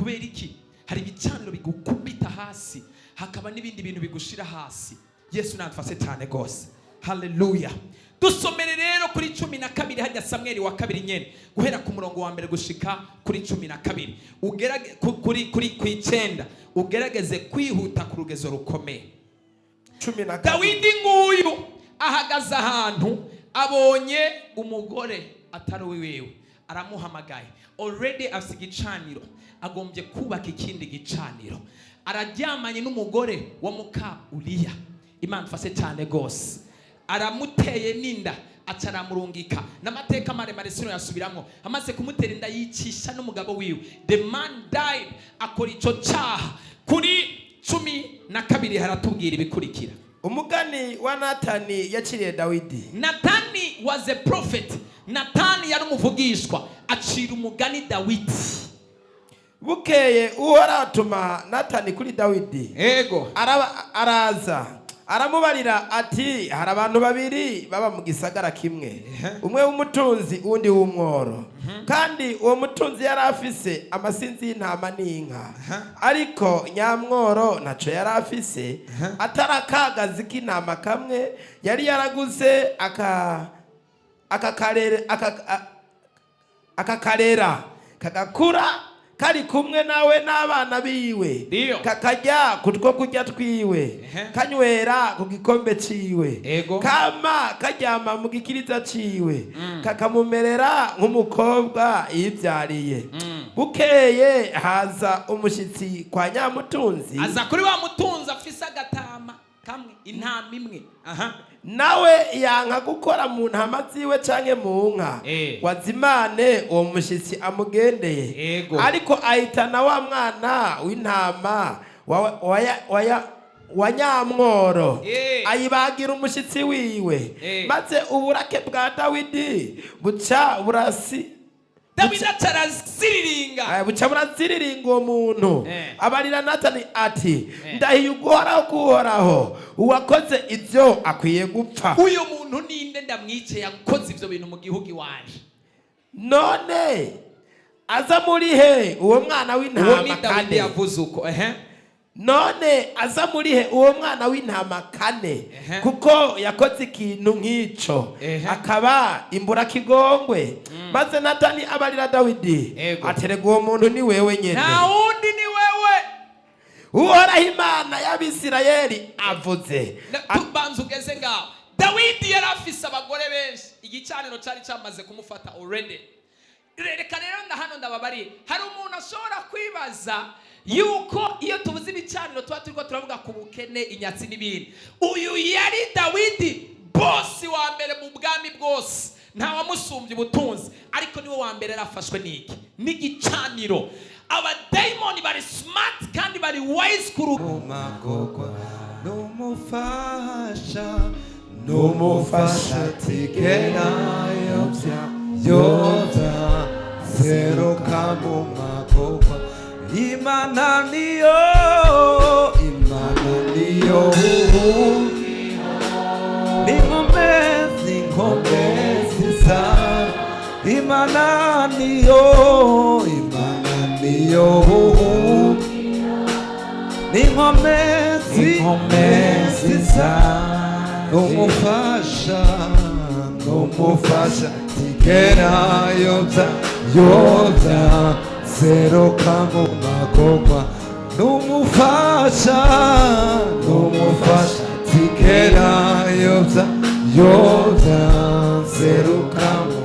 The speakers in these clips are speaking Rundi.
Kubera iki? Hari ibicaniro bigukubita hasi, hakaba n'ibindi bintu bigushira hasi. Yesu nadufashe cyane rwose. Haleluya. Dusomere rero kuri 12 hajya Samweli wa kabiri nyene, guhera ku murongo wa mbere gushika kuri 12. Ugerage kuri ku 9, ugerageze kwihuta ku rugezo rukomeye. 12. Dawidi nguyu ahagaze ahantu, abonye umugore atari uwiwe, aramuhamagaye. Already afite igicaniro, agombye kubaka ikindi gicaniro. Araryamanye n'umugore wa muka Uriya. Imana ifashe cyane rwose. Aramuteye n'inda, aca aramurungika. N'amateka maremare sino yasubiramo. Amaze kumutera inda, yicisha n'umugabo wiwe. The man died. Akora icyo cyaha. Kuri 12 haratubwira ibikurikira. Umugani wa Natani yaciriye Dawidi. Natani was a prophet. Natani yari umuvugishwa, acira umugani Dawidi. Bukeye Uhoraho atuma Natani kuri Dawidi. Araza aramubarira ati: "Hari abantu babiri baba mu gisagara kimwe, umwe w'umutunzi, uwundi w'umworo. Kandi uwo mutunzi yari afise amasinzi y'intama n'inka, ariko nyamworo ntaco yari afise atari akagazi k'intama kamwe yari yaraguze, akakarera kagakura kari kumwe nawe n'abana biwe, kakarya ku two kurya twiwe, kanywera ku gikombe ciwe, kama karyama mu gikiriza ciwe, kakamumerera nk'umukobwa yivyariye. Bukeye haza umushitsi kwa nyamutunzi." Aza kuri wa mutunzi afise agatama kamwe, intama imwe. Aha. Nawe yanka gukora mu ntama ziwe canke mu nka wazimane uwo mushitsi amugendeye. Ariko ahitana wa mwana w'intama wa nyamworo, ayibagira umushitsi wiwe. Maze uburake bwa Dawidi buca burasi Dawidi aca araziriringa. Buca buraziriringa uwo muntu. Abarira Natani ati: "Ndahiye uguhoraho kuhoraho, uwakoze ibyo akwiye gupfa." Uyu muntu ninde? Ndamwice, yakoze ivyo bintu mu gihugu iwanje. None aza muri he uwo mwana Uwo ni w'intama Dawidi kane? yavuze uko, ehe. None aza muri he uwo mwana w'intama kane? Kuko yakoze ikintu nk'ico, akaba imburakigongwe. Maze Natani abarira Dawidi aterega: "Uwo muntu ni wewe nyene." Nta wundi, ni wewe. Uhoraho Imana y'Abisirayeli avuze Tubanza ugeze ngaho. Dawidi yari afise abagore benshi, igicaniro cyari cyamaze kumufata already. Reka rero nda hano ndababariye. Hari umuntu ashobora kwibaza yuko iyo tubuze ibicaniro tuba turiko turavuga ku bukene, inyatsi n'ibindi. Uyu yari Dawidi, bosi wa mbere mu bwami bwose, ntawamusumbya ubutunzi, ariko niwe wa mbere yarafashwe n'iki? N'igicaniro. Abadayimoni bari smart kandi bari wise kuru Mumagorwa n'umufasha, n'umufasha tigera yobya, yobya seruka mu magorwa. Imana niyo, Imana niyo n'inkomezi, inkomezi za Imana niyo, Imana niyo n'inkomezi, inkomezi za n'umufasha, n'umufasha tigera yobya, yobya seruka mu magorwa. N'umufasha, n'umufasha tigera yobya, yobya seruka mu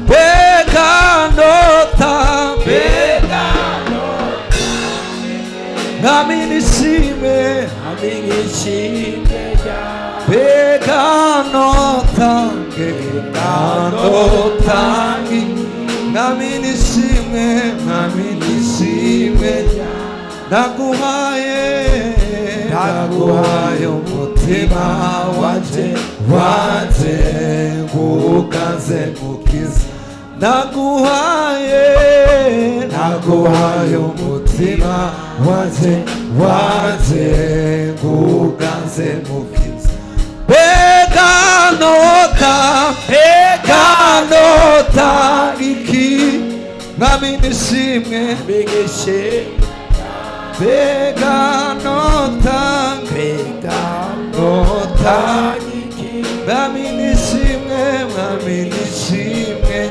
mbega nota, mbega nota, mwami nishime, mwami nishime, mbega nota, mbega nota, mwami nishimwe, mwami nishimwe. Ndaguhaye, ndaguhaye umutima wanje, wanje ngukanze mukiza. Ndaguhaye, ndaguhaye umutima wanje, wanje ngukanze mukiza. Mbega nota, mbega nota iki, mwami nishimwe. Mwami nishimwe. Bigishe. Mbega notanga, Mbega notanga iki? Mwami nishimwe, Mwami nishimwe.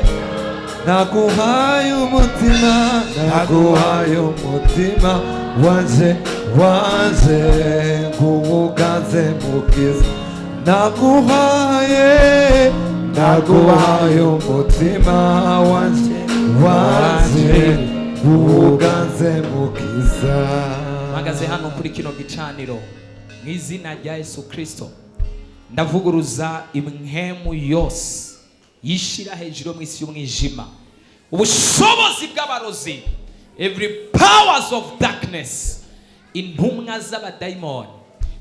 Naguhaye umutima, naguhaye umutima wanje, wanje nguwuganze mukiza. Naguhaye, naguhaye umutima wanje, wanje nguwuganze mukiza. Mpagaze hano kuri kino gicaniro mu izina rya Yesu Kirisito, ndavuguruza impwemu yose yishira hejuru mu isi y'umwijima, ubushobozi bw'abarozi, every powers of darkness, intumwa z'abadayimoni,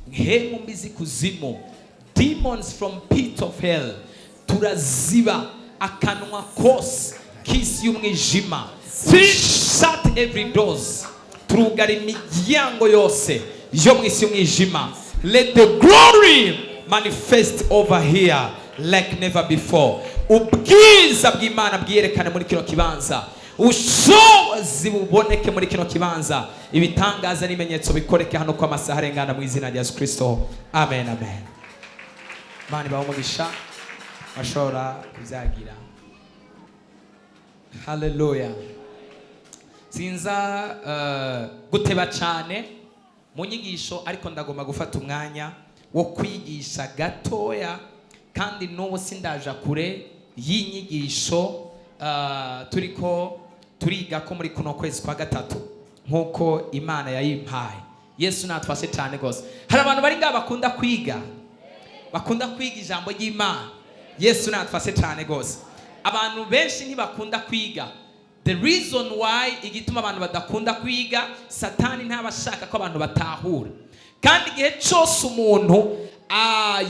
mpwemu mbi z'ikuzimu, demons from pit of hell. Turaziba akanwa kose k'isi y'umwijima. We shut every doors. Turugara imiryango yose yo mu isi y'umwijima. Let the glory manifest over here like never before. Ubwiza bw'Imana bwiyerekane muri kino kibanza, ubushobozi buboneke muri kino kibanza, ibitangaza n'ibimenyetso bikoreke hano ko amasaha arengana, mu izina rya Yesu Kirisito, amen, amen. Imana ibahe umugisha. Bashobora kubyagira. Haleluya. Sinza guteba cyane mu nyigisho, ariko ndagomba gufata umwanya wo kwigisha gatoya, kandi n'ubu sindaja kure y'inyigisho turiko turiga ko muri kuno kwezi kwa gatatu nk'uko Imana yayimpaye. Yesu natwashe cyane rwose. Hari abantu bari ngaha bakunda kwiga, bakunda kwiga ijambo ry'Imana. Yesu natwashe cyane rwose. Abantu benshi ntibakunda kwiga. The reason why, igituma abantu badakunda kwiga, Satani ntaba ashaka ko abantu batahura. Kandi igihe cyose umuntu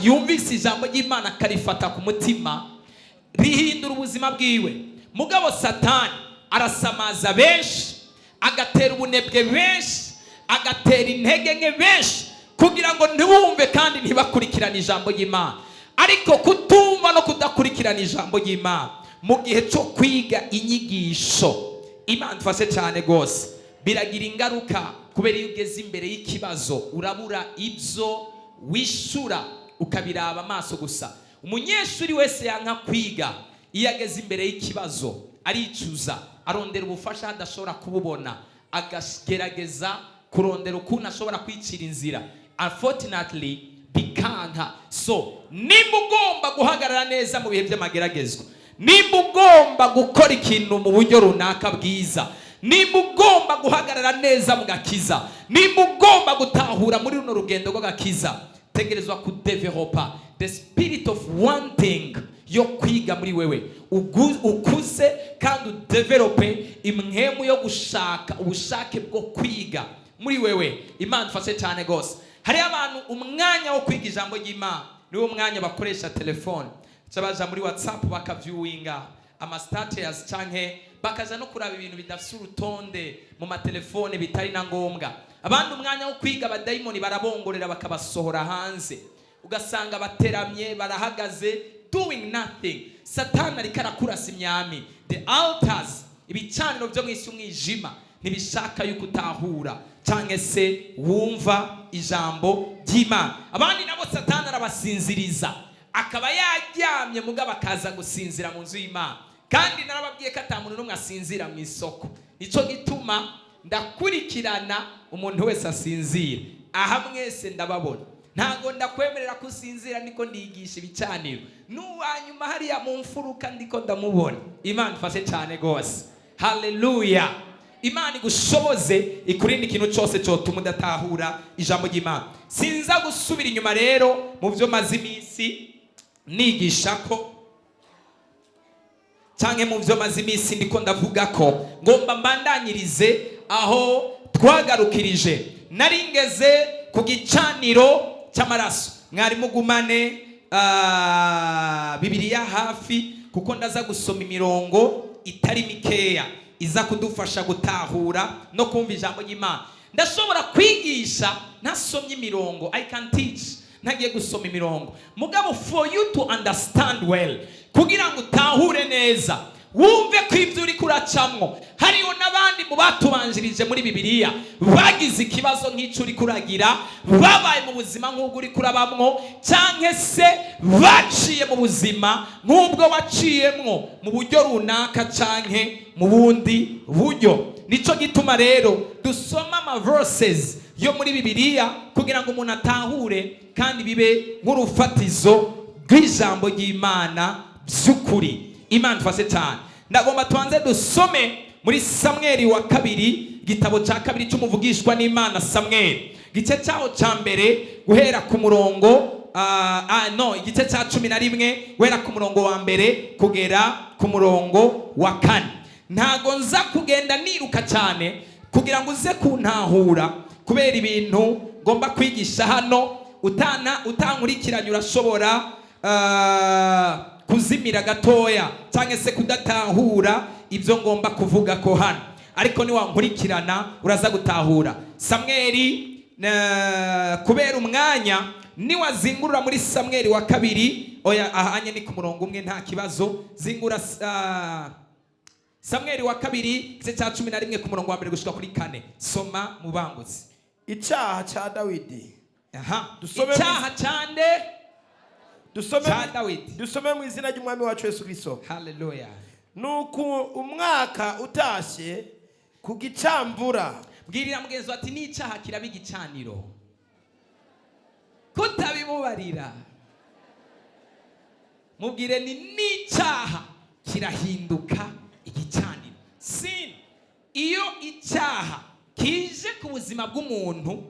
yumvise ijambo ry'Imana akarifata ku mutima, rihindura ubuzima bwiwe. Mugabo Satani arasamaza benshi, agatera ubunebwe benshi, agatera intege nke benshi, kugira ngo ntibumve kandi ntibakurikirane ijambo ry'Imana. Ariko kutumva no kudakurikirana ijambo ry'Imana mu gihe cyo kwiga inyigisho, Imana ifashe cyane rwose, biragira ingaruka, kubera iyo ugeze imbere y'ikibazo urabura ibyo wishura, ukabiraba amaso gusa. Umunyeshuri wese yanka kwiga, iyo ageze imbere y'ikibazo aricuza, arondera ubufasha adashobora kububona, akagerageza kurondera ukuntu ashobora kwicira inzira. Unfortunately bikanka. So nimba ugomba guhagarara neza mu bihe by'amageragezwa, nimba ugomba gukora ikintu mu buryo runaka bwiza, nimba ugomba guhagarara neza mu gakiza, nimba ugomba gutahura muri runo rugendo rw'agakiza, tegerezwa kudevelopa the spirit of wanting yo kwiga muri wewe. Ukuze kandi udevelope impwemu yo gushaka, ubushake bwo kwiga muri wewe. Imana ifashe cyane rwose. Hariho abantu umwanya wo kwiga ijambo ry'Imana niwo mwanya bakoresha telefone, baca baja muri WhatsApp bakavyuwinga ama status, canke bakaja no kuraba ibintu bidafise urutonde mu matelefone bitari na ngombwa. Abandi umwanya wo kwiga abadayimoni barabongorera bakabasohora hanze, ugasanga bateramye, barahagaze, doing nothing. Satani ariko arakurasa imyami. The altars, ibicaniro byo mu isi umwijima, ntibishaka yuko utahura cyangwa se wumva ijambo ry'Imana. Abandi nabo Satani arabasinziriza, akaba yaryamye mugabo akaza gusinzira mu nzu y'Imana. Kandi narababwiye ko ata muntu n'umwe asinzira mu isoko. Nicyo gituma ndakurikirana umuntu wese asinzira aha. Mwese ndababona. Ntabwo ndakwemerera ko usinzira niko ndigisha ibicaniro. N'uwanyuma hariya mu mfuruka ndiko ndamubona. Imana ifashe cyane rwose. Haleluya. Imana igushoboze, ikurinde ikintu cyose cyotuma udatahura ijambo ry'Imana. Sinza gusubira inyuma rero mu byo maze iminsi nigisha ko cyangwa mu byo maze iminsi ndiko ndavuga ko ngomba mbandanyirize aho twagarukirije. Nari ngeze ku gicaniro cy'amaraso. Mwari mugumane Bibiliya hafi, kuko ndaza gusoma imirongo itari mikeya iza kudufasha gutahura no kumva ijambo ry'Imana. Ndashobora kwigisha ntasomye imirongo. I can teach ntagiye gusoma imirongo. Mugabo for you to understand well, kugira ngo utahure neza, Wumve ko ibyo uri kuracamwo hariho n'abandi mu batubanjirije muri Bibiliya bagize ikibazo nk'icyo uri kuragira, babaye mu buzima nk'ubwo uri kurabamwo, cyangwa se baciye mu buzima nk'ubwo waciyemwo mu buryo runaka cyangwa mu bundi buryo. Nicyo gituma rero dusoma ama verses yo muri Bibiliya kugira ngo umuntu atahure, kandi bibe nk'urufatizo rw'ijambo ry'Imana by'ukuri. Imana ifashe cyane. Ndagomba tubanze dusome muri Samweli wa kabiri, igitabo cya kabiri cy'umuvugishwa n'Imana Samweli, igice cyaho cya mbere guhera ku murongo no igice cya 11 guhera ku murongo wa mbere kugera ku murongo wa kane. Ntago nza kugenda niruka cyane kugira ngo uze kuntahura, kubera ibintu ngomba kwigisha hano utana utankurikiranye urashobora kuzimira gatoya cyangwa se kudatahura ibyo ngomba kuvuga ko hano, ariko niwankurikirana uraza gutahura. Samweli kubera umwanya, niwazingurura muri Samweli wa kabiri, oya, ahanye ni ku murongo umwe, nta kibazo. Zingura Samweli wa kabiri, igice cya 11, ku murongo wa mbere gushika kuri kane. Soma mubangutse. Icyaha cya Dawidi. Aha. Dusome. Icyaha cyande? Dusome. Cya Dawidi. Dusome mu izina ry'Umwami wacu Yesu Kristo. Haleluya. Nuko umwaka utashye ku gicamvura. Bwirira mugenzi wawe ati: "N'icyaha kiraba igicaniro." Kutabimubarira, mubwire ni n'icyaha kirahinduka igicaniro. Sin, iyo icyaha kije ku buzima bw'umuntu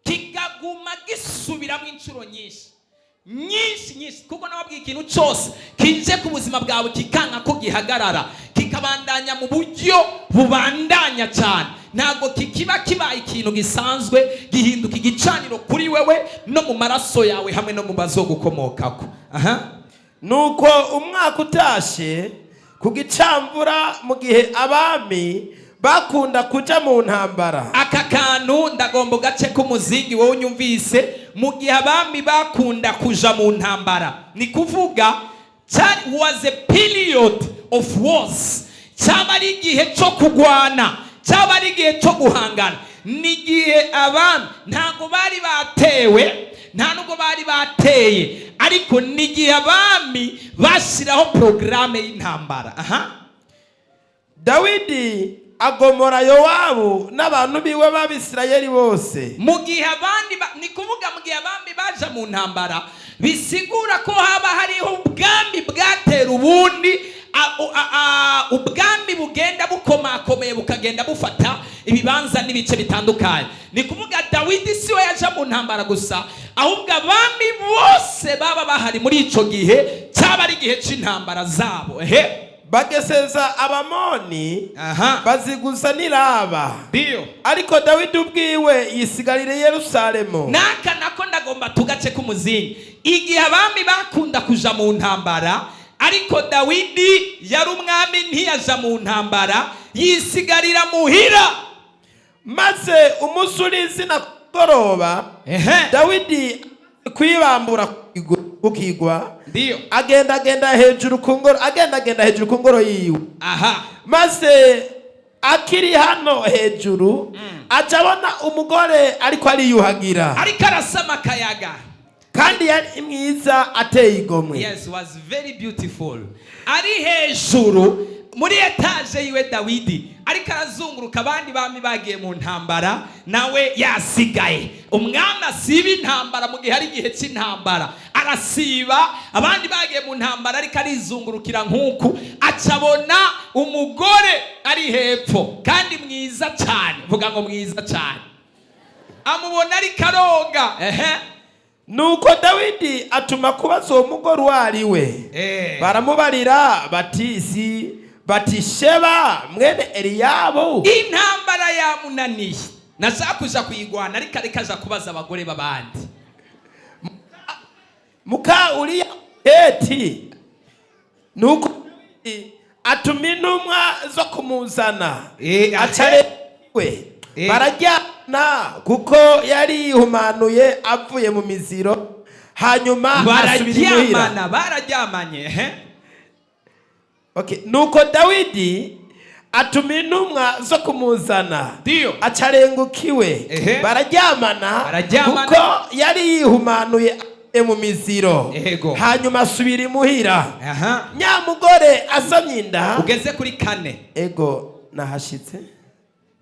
kikaguma gisubiramo inshuro nyinshi nyinshi nyinshi, kuko nababwiye, ikintu cyose kije ku buzima bwawe kikanga ko gihagarara, kikabandanya mu buryo bubandanya cyane, ntabwo kikiba kibaye ikintu gisanzwe, gihinduka igicaniro kuri wewe no mu maraso yawe hamwe no mu bazogukomokako. Aha. Nuko umwaka utashye ku gicamvura, mu gihe abami bakunda kuja mu ntambara. Aka kantu ndagomba gace k'umuzingi wowe unyumvise. Mu gihe abami bakunda kuja mu ntambara, ni kuvuga cyari was a period of wars, cyaba ari igihe cyo kugwana, cyaba ari igihe cyo guhangana. Ni igihe abami ntabwo bari batewe, nta nubwo bari bateye, ariko ni igihe abami bashyiraho porogaramu y'intambara. Aha. Dawidi agomora Yowabu n'abantu biwe b'Abisirayeli bose. Mu gihe abandi ni kuvuga mu gihe abami baja mu ntambara, bisigura ko haba hariho ubwami bwatera ubundi, ubwami bugenda bukomakomeye, bukagenda bufata ibibanza n'ibice bitandukanye. Ni kuvuga Dawidi si we yaja mu ntambara gusa, ahubwo abami bose baba bahari muri ico gihe cyaba ari igihe c'intambara zabo. Ehe. Bageseza Abamoni, baziguza n'Iraba. Ndiyo. Ariko Dawidi ubwiwe yisigarira i Yerusalemu. Naka nako ndagomba tugace k'umuzingi. Igihe abami bakunda kuja mu ntambara, ariko Dawidi yari umwami, ntiyaja mu ntambara, yisigarira muhira. Maze umunsi uri izina kugoroba, Dawidi kwibambura kukigwa, agendagenda hejuru ku ngoro, agendagenda hejuru ku ngoro yiwe. Maze akiri hano hejuru, aca abona umugore ariko ariyuhagira, ariko arasama akayaga, kandi yari mwiza ateye igomwe. Yes, was very beautiful. Ari hejuru muri étage yiwe Dawidi, ariko arazunguruka, abandi bami bagiye mu ntambara, nawe yasigaye. Umwami asiba intambara mu gihe ari igihe cy'intambara, arasiba, abandi bagiye mu ntambara, ariko arizungurukira nk'uku, acabona umugore ari hepfo kandi mwiza cyane. Vuga ngo mwiza cyane. Amubona ariko aroga. Ehe. Nuko Dawidi atuma kubaza uwo mugore uwo ari we. Baramubarira bati: "Si Batisheba mwene Eliyabu?" Intambara yamunaniye, nashaka kuja kuyigwana, ariko aja kubaza abagore b'abandi. Muka Uriya Heti. Nuko atuma intumwa zo kumuzana, aca we, barajyana, kuko yari yihumanuye avuye mu miziro. Hanyuma asubira imuhira. Bararyamana, bararyamanye, ehe. Okay. Nuko Dawidi atuma intumwa zo kumuzana, Ndiyo. acarengukiwe, bararyamana, Bararyamana. kuko yari yihumanuye mu miziro. Hanyuma asubira imuhira. Nyamugore asamye inda. Ugeze kuri 4. Ego, nahashitse.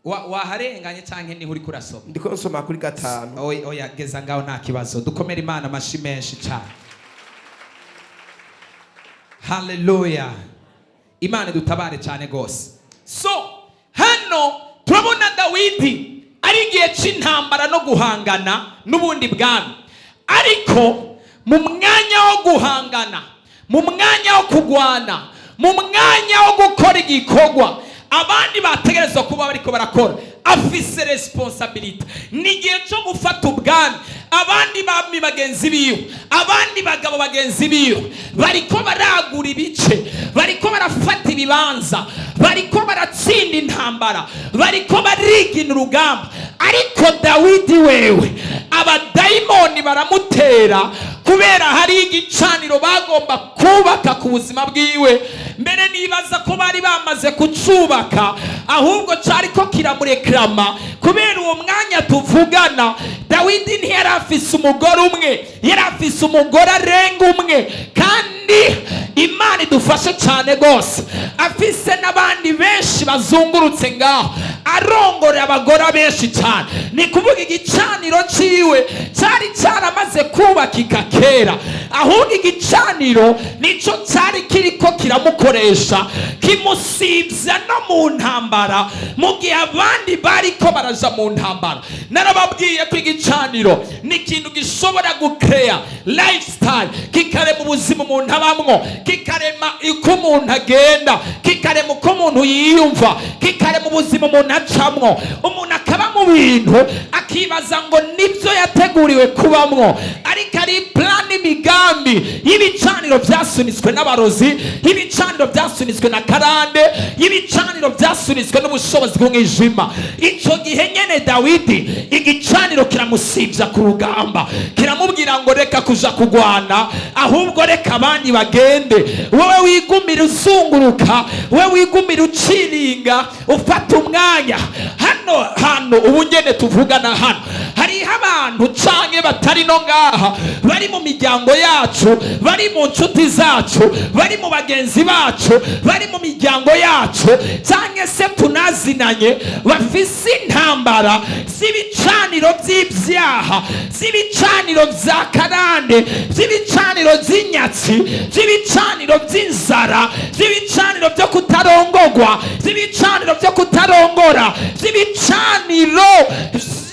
Waharenganye canke niho uriko urasoma? Ndiko nsoma kuri 5. Oya, oya, geza ngaho, nta kibazo. Dukomere Imana amashi menshi cyane. Haleluya! Imana idutabare cyane rwose. So hano turabona Dawidi ari igihe cy'intambara no guhangana n'ubundi bwami, ariko mu mwanya wo guhangana, mu mwanya wo kugwana, mu mwanya wo gukora igikorwa abandi bategerezwa kuba bariko barakora, afise responsabilité. Ni igihe cyo gufata ubwami. Abandi bami bagenzi biwe, abandi bagabo bagenzi biwe bariko baragura ibice, bariko barafata ibibanza, bariko baratsinda intambara, bariko barigina urugamba, ariko Dawidi wewe abadayimoni baramutera kubera hari igicaniro bagomba kubaka ku buzima bwiwe. Mbere nibaza ko bari bamaze kucubaka, ahubwo cyari ko kiramurekrama. Kubera uwo mwanya tuvugana, Dawidi ntiyari afise umugore umwe, yari afise umugore arenga umwe, kandi Imana idufashe cyane rwose, afise n'abandi benshi bazungurutse ngaho, arongora abagore benshi cyane. Ni kuvuga igicaniro ciwe cyari cyaramaze kubakika kera, ahubwo igicaniro nico cyari kiriko kiramukoresha, kimusibya no mu ntambara mu gihe abandi bariko baraja mu ntambara. Narababwiye ko igicaniro ni ikintu gishobora gukeya lifestyle, kikarema ubuzima umuntu abamwo, kikarema uko umuntu agenda, kikarema uko umuntu yiyumva, kikarema ubuzima umuntu acamwo. Umuntu akaba mu bintu akibaza ngo nibyo yateguriwe kubamwo, ariko ari plan, imigambi y'ibicaniro byasunitswe n'abarozi, y'ibicaniro byasunitswe na karande, y'ibicaniro byasunitswe n'ubushobozi bw'umwijima. Icyo gihe nyene Dawidi igicaniro kiramusibya ku rugamba, kiramubwira ngo reka kuja kugwana, ahubwo reka abandi bagende, wowe wigumira uzunguruka, wowe wigumira uciringa, ufata umwanya hano. Hano ubu nyene tuvugana, hano hariho abantu canke batari no ngaha, bari mu miryango yacu, bari mu nshuti zacu, bari mu bagenzi bacu, bari mu miryango yacu canke se tunazinanye, bafise intambara z'ibicaniro by'ibyaha, z'ibicaniro bya karande, z'ibicaniro by'inyatsi, z'ibicaniro by'inzara, z'ibicaniro byo kutarongogwa, z'ibicaniro byo kutarongora, z'ibicaniro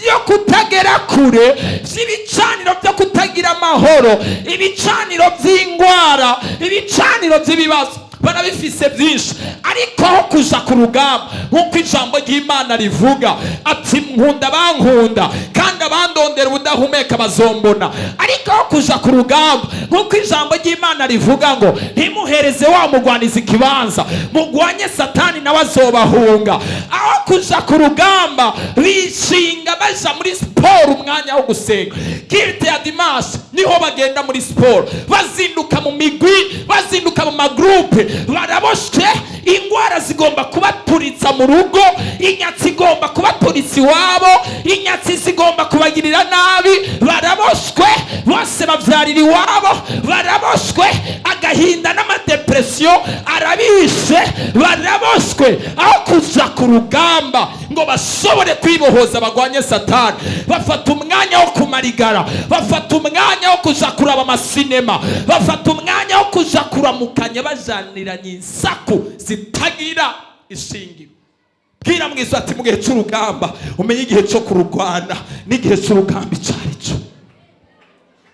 byo kutagera kure, z'ibicaniro byo kutagira amahoro, ibicaniro by'ingwara, ibicaniro by'ibibazo. Barabifise byinshi, ariko aho kuja ku rugamba nk'uko ijambo ry'Imana rivuga ati nkunda bankunda kandi abandondera ubudahumeka bazombona, ariko aho kuja ku rugamba nk'uko ijambo ry'Imana rivuga ngo ntimuhereze wa mugwaniza ikibanza, mugwanye Satani nawe azobahunga, aho kuja ku rugamba bishinga baja muri siporo. Umwanya wo gusenga, culte ya dimanche, niho bagenda muri siporo, bazinduka mu migwi, bazinduka mu ma groupes, baraboshye. Ingwara zigomba kubaturitsa mu rugo, inyatsi igomba kubaturitsa iwabo, inyatsi zigomba kubagirira nabi. Baraboshwe bose, babyarira iwabo, baraboshwe, agahinda n'ama dépressions arabishe, baraboshwe. Aho kuja ku rugamba ngo bashobore kwibohoza bagwanye Satani, bafata umwanya wo kumarigara, bafata umwanya wo kuja kuraba amasinema, bafata umwanya wo kuja kuramukanya, bajaniranye insaku zitagira ishingiro. Bwira mwiza ati mu gihe cy'urugamba umenye igihe cyo kururwana n'igihe cy'urugamba icyo ari cyo.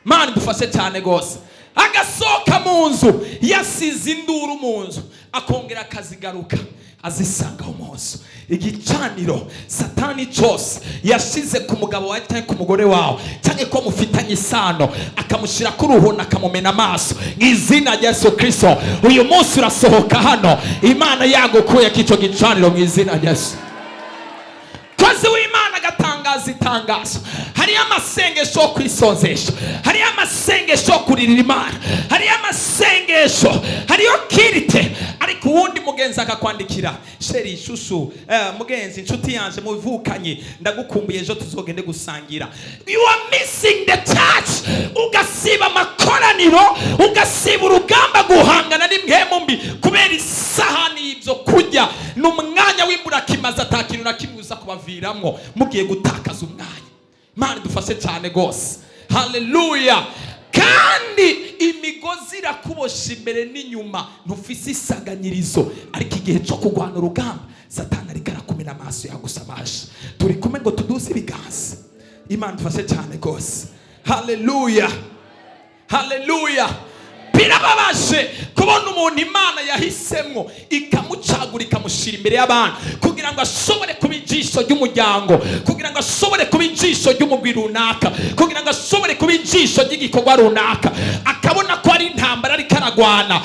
Mana dufashe cyane rwose. Agasohoka mu nzu yasize induru mu nzu, akongera akazigaruka azisangaho mu nzu. Igicaniro Satani cyose yashize ku mugabo wawe cyangwa ku mugore wawe cyangwa ko mufitanye isano, akamushyira ku ruhuna, akamumena amaso, mu izina rya Yesu Kirisito uyu munsi urasohoka hano Imana yagukuye ko icyo gicaniro, mu izina rya Yesu. Kozi w'Imana agatangaza itangazo. Hari Hariyo amasengesho yo kwisonzesha, hariyo amasengesho yo kuririra Imana, hariyo amasengesho, hariyo culte. Ariko uwundi mugenzi akakwandikira: "Chéri, chouchou, mugenzi, inshuti yanje muvukanye, ndagukumbuye, ejo tuzogende gusangira." You are missing the church. Ugasiba amakoraniro, ugasiba urugamba guhangana n'impwemu mbi kubera isahani y'ibyo kurya. Ni umwanya w'imburakimazi, ata kintu na kimwe uza kubaviramwo, mugiye gutakaza umwanya. Imana idufashe cyane rwose. Haleluya. Kandi imigozi irakubosha imbere n'inyuma, ntufise isaganyirizo, ariko igihe cyo kurwana urugamba, Satani ariko arakumena amaso yagusamasha. Turi kumwe ngo tuduze ibiganza. Imana idufashe cyane rwose. Haleluya, haleluya. Birababaje kubona umuntu Imana yahisemwo, ikamucagura, ikamushyira imbere y'abantu kugira ngo ashobore kuba ijisho ry'umuryango, kugira ngo ashobore kuba ijisho ry'umugwi runaka, kugira ngo ashobore kuba ijisho ry'igikorwa runaka, akabona ko ari intambara ariko aragwana.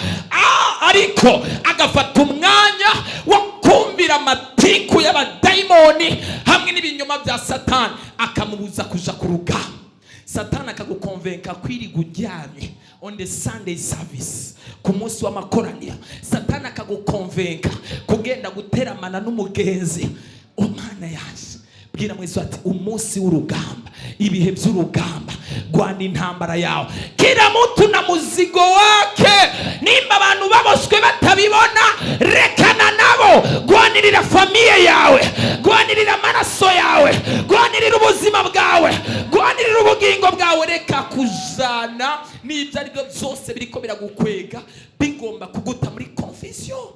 Ariko agafata umwanya wo kumvira amatiku y'abadayimoni hamwe n'ibinyoma bya Satani, akamubuza kuja ku rugamba. Satani akagukonvenka kwiriga uryamye on the Sunday service, ku munsi w'amakoraniro. Satani akagukonvenka kugenda guteramana n'umugenzi. Umana yaje bwira mwiza ati: "Umunsi w'urugamba, ibihe by'urugamba, rwana intambara yawe." Kila mtu na muzigo wake. Nimba abantu baboswe batabibona, rekana nabo. Rwanirira famille yawe, rwanirira amaraso yawe, rwanirira ubuzima bwawe, rwanirira ubugingo bwawe. Reka kujana n'ibyo ari byo byose biriko biragukwega, bigomba kuguta muri confusion.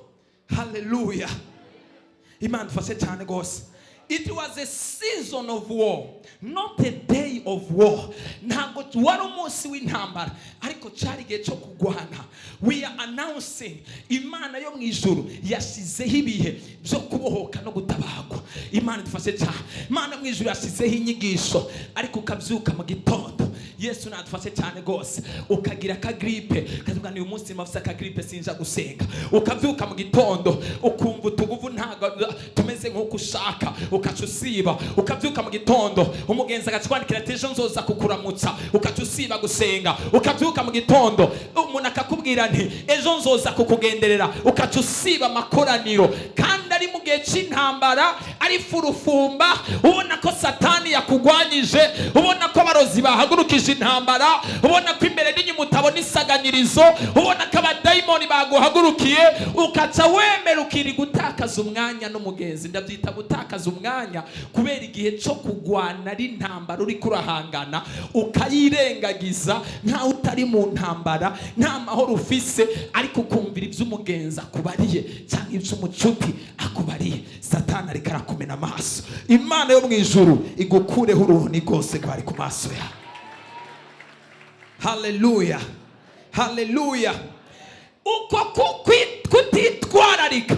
Haleluya. Imana ifashe cyane rwose. It was a season of war, not a day of war. Ntabwo wari umunsi w'intambara, ariko cyari igihe cyo kurwana. We are announcing: Imana yo mu ijuru yashyizeho ibihe byo kubohoka no gutabagwa. Imana idufashe cyane. Imana mu ijuru yashyizeho inyigisho, ariko ukabyuka mu gitondo, Yesu nadufashe cyane rwose, ukagira akagrippe, ukavuga: "Ni uyu munsi mafise akagrippe, sinja gusenga." Ukabyuka mu gitondo, ukumva utuguvu ntabwo tumeze nk'uko ushaka, ukaca usiba. Ukabyuka mu gitondo, umugenzi agakwandikira ati: "Ejo nzoza kukuramutsa," ukaca usiba gusenga. Ukabyuka mu gitondo, umuntu akakubwira nti: "Ejo nzoza kukugenderera," ukaca usiba amakoraniro, kandi ari mu gihe cy'intambara, ari furufumba, ubona ko Satani yakugwanyije, ubona ko abarozi bahagurukije intambara, ubona ko imbere n'inyuma utabona isaganyirizo, ubona ko abadayimoni baguhagurukiye, ukaca wemera ukiri gutakaza umwanya n'umugenzi. Ndabyita gutakaza umwanya kubera igihe cyo kugwana ari intambara uri kurahangana, ukayirengagiza nkaho utari mu ntambara, nta mahoro ufise, ariko ukumvira iby'umugenzi akubariye cyangwa iby'umucuti akubariye. Satani ariko arakumena amaso. Imana yo mu ijuru igukureho uruhuni rwose rwari ku maso yawe. Haleluya, haleluya. Uko kutitwararika,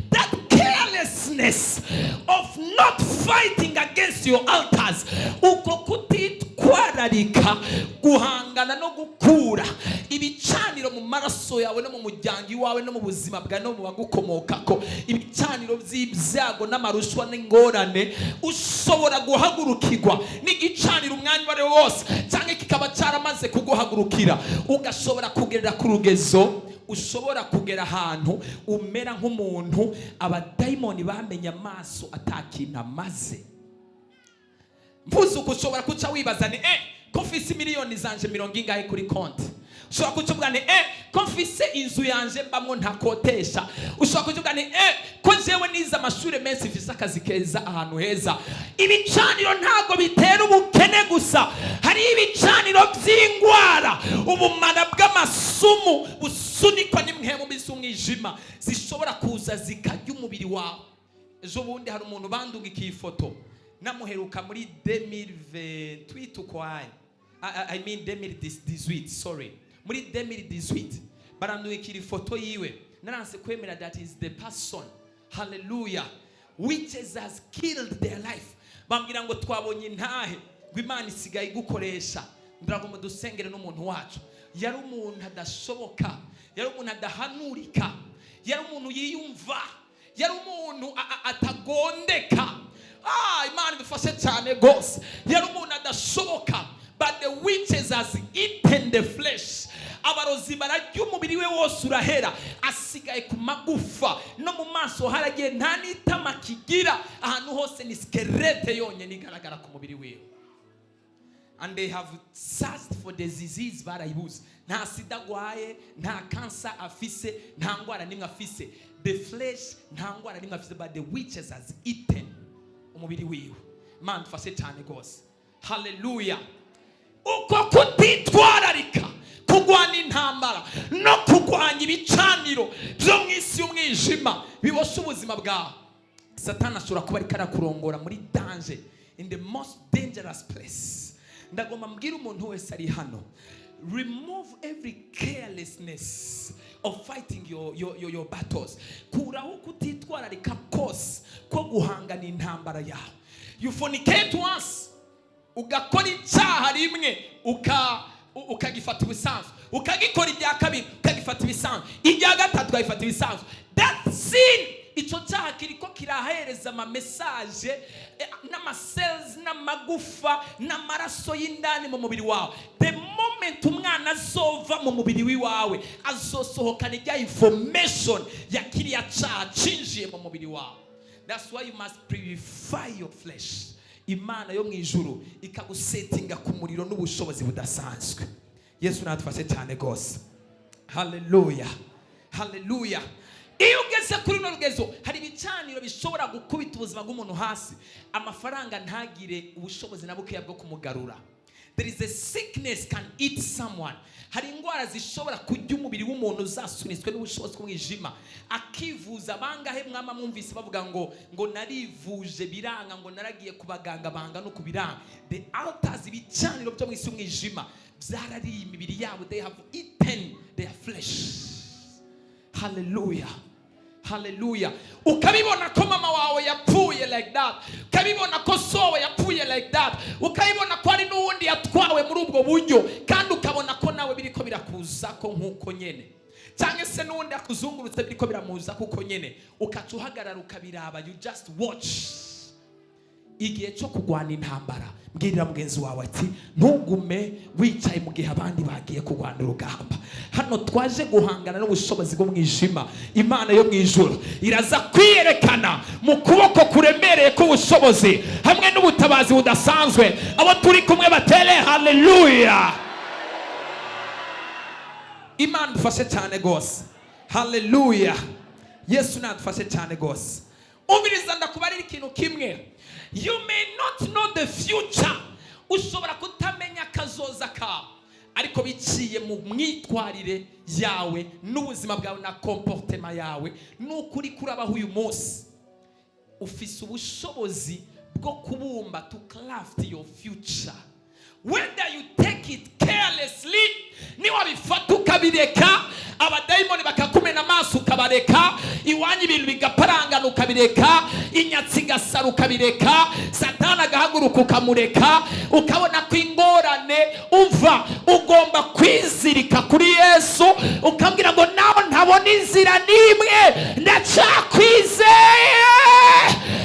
that carelessness of not fighting against your altars, uko kutitwararika guhangana no gukura ibicaniro mu maraso yawe no mu muryango iwawe no mu buzima bwawe no mu bagukomokako, ibicaniro by'ibyago n'amarushwa n'ingorane. Ushobora guhagurukirwa n'igicaniro umwanya uwo ari wo wose, cyangwa kikaba cyaramaze kuguhagurukira, ugashobora kugerera ku rugezo, ushobora kugera ahantu umera nk'umuntu abadayimoni bamenye amaso atakintu amaze. Mvuze uko, ushobora kuca wibaza ni ko mfise miliyoni zanje mirongo ingahe kuri konti. Ushobora kuca uvuga ni ko mfise inzu yanje mbamwo ntakotesha. Ushobora kuca uvuga ni ko jewe nize amashuri menshi, mfise akazi keza ahantu heza. Ibicaniro ntabwo bitera ubukene gusa, hari ibicaniro by'indwara, ubumara bw'amasumu busunikwa n'impwemu mbi z'umwijima zishobora kuza zikarya umubiri wawe. Ejo bundi hari umuntu bandugikiye ifoto, namuheruka muri 2028 ukwaye, I mean 2018, sorry, muri 2018 barandungikira ifoto yiwe. Naranse kwemera that is the person. Hallelujah. Witches has killed their life. Bambwira ngo: "Twabonye intahe ngo Imana isigaye igukoresha, ndagomba dusengere n'umuntu wacu." Yari umuntu adashoboka, yari umuntu adahanurika, yari umuntu yiyumva, yari umuntu atagondeka. Imana idufashe cyane rwose. Yari umuntu adashoboka. budashoboka, but the witches has eaten the flesh. Abarozi bararya umubiri we wose urahera, asigaye ku magufa, no mu maso haragiye, nta n'itama kigira, ahantu hose ni squelette yonyine igaragara ku mubiri wiwe. And they have searched for the disease, barayibuze. Nta sida agwaye, nta cancer afise, nta ndwara n'imwe afise. The flesh, nta ndwara n'imwe afise, but the witches has eaten umubiri wiwe. Imana dufashe cyane rwose. Haleluya. Uko kutitwararika kurwana intambara no kurwanya ibicaniro byo mu isi y'umwijima bibosha ubuzima bwawe, Satani ashobora kuba ariko arakurongora muri danger, in the most dangerous place. Ndagomba mbwira umuntu wese ari hano: remove every carelessness of fighting your battles. Kuraho kutitwararika kose ko guhangana intambara yawe. You fornicate once, ugakora icyaha rimwe, ukagifata ibisanzwe, ukagikora ibya kabiri ukagifata ibisanzwe, ibya gatatu ukagifata ibisanzwe. That sin, icyo cyaha kiriko kirahereza amamessage n'amacells n'amagufa n'amaraso y'indani mu mubiri wawe. The moment umwana azova mu mubiri w'iwawe, azosohokana ijya information ya kiriya cyaha cinjiye mu mubiri wawe. That's why you must purify your flesh. Imana yo mu ijuru ikagusettinga ku muriro n'ubushobozi budasanzwe. Yesu natufashe cyane rwose. Haleluya, haleluya. Iyo ugeze kuri runo rugezo, hari ibicaniro bishobora gukubita ubuzima bw'umuntu hasi, amafaranga ntagire ubushobozi na bukeya bwo kumugarura. There is a sickness can eat someone. Hari indwara zishobora kurya umubiri w'umuntu zasunitswe n'ubushobozi bw'umwijima, akivuza. Bangahe mwama mwumvise bavuga ngo narivuje biranga, ngo naragiye ku baganga banga no kubiranga? The altars, ibicaniro byo mu isi y'umwijima byarariye imibiri yabo. They have eaten their flesh. Haleluya, haleluya. Ukabibona ko mama wawe yapfuye like that, ukabibona ko sowe yapfuye like that, ukabibona ko hari n'uwundi yatwawe muri ubwo buryo, kandi ukabona ko nawe biriko birakuza ko nk'uko nyene, cyangwa se n'uwundi akuzungurutse biriko biramuza kuko nyene, ukaca uhagarara ukabiraba. You just watch. Igihe cyo kurwana intambara, mbwirira mugenzi wawe ati: ntugume wicaye mu gihe abandi bagiye kurwana urugamba. Hano twaje guhangana n'ubushobozi bw'umwijima. Imana yo mu ijuru iraza kwiyerekana mu kuboko kuremereye k'ubushobozi hamwe n'ubutabazi budasanzwe. Abo turi kumwe batere haleluya. Imana dufashe cyane rwose. Haleluya. Yesu nadufashe cyane rwose. Umviriza, ndakubarira ikintu kimwe. You may not know the future, ushobora kutamenya akazoza kawe, ariko biciye mu myitwarire yawe n'ubuzima bwawe na comportement yawe n'ukuri kurabaho uyu munsi, ufise ubushobozi bwo kubumba, to craft your future. Whether you take it carelessly, niwabifata ukabireka, abadayimoni bakakumena amaso ukabareka, iwanyu ibintu bigaparangana ukabireka, inyatsi igasara ukabireka, Satani agahaguruka ukamureka, ukabona ko ingorane uva, ugomba kwizirika kuri Yesu, ukambwira ngo nawe ntabona inzira n'imwe, ndacakwizeye,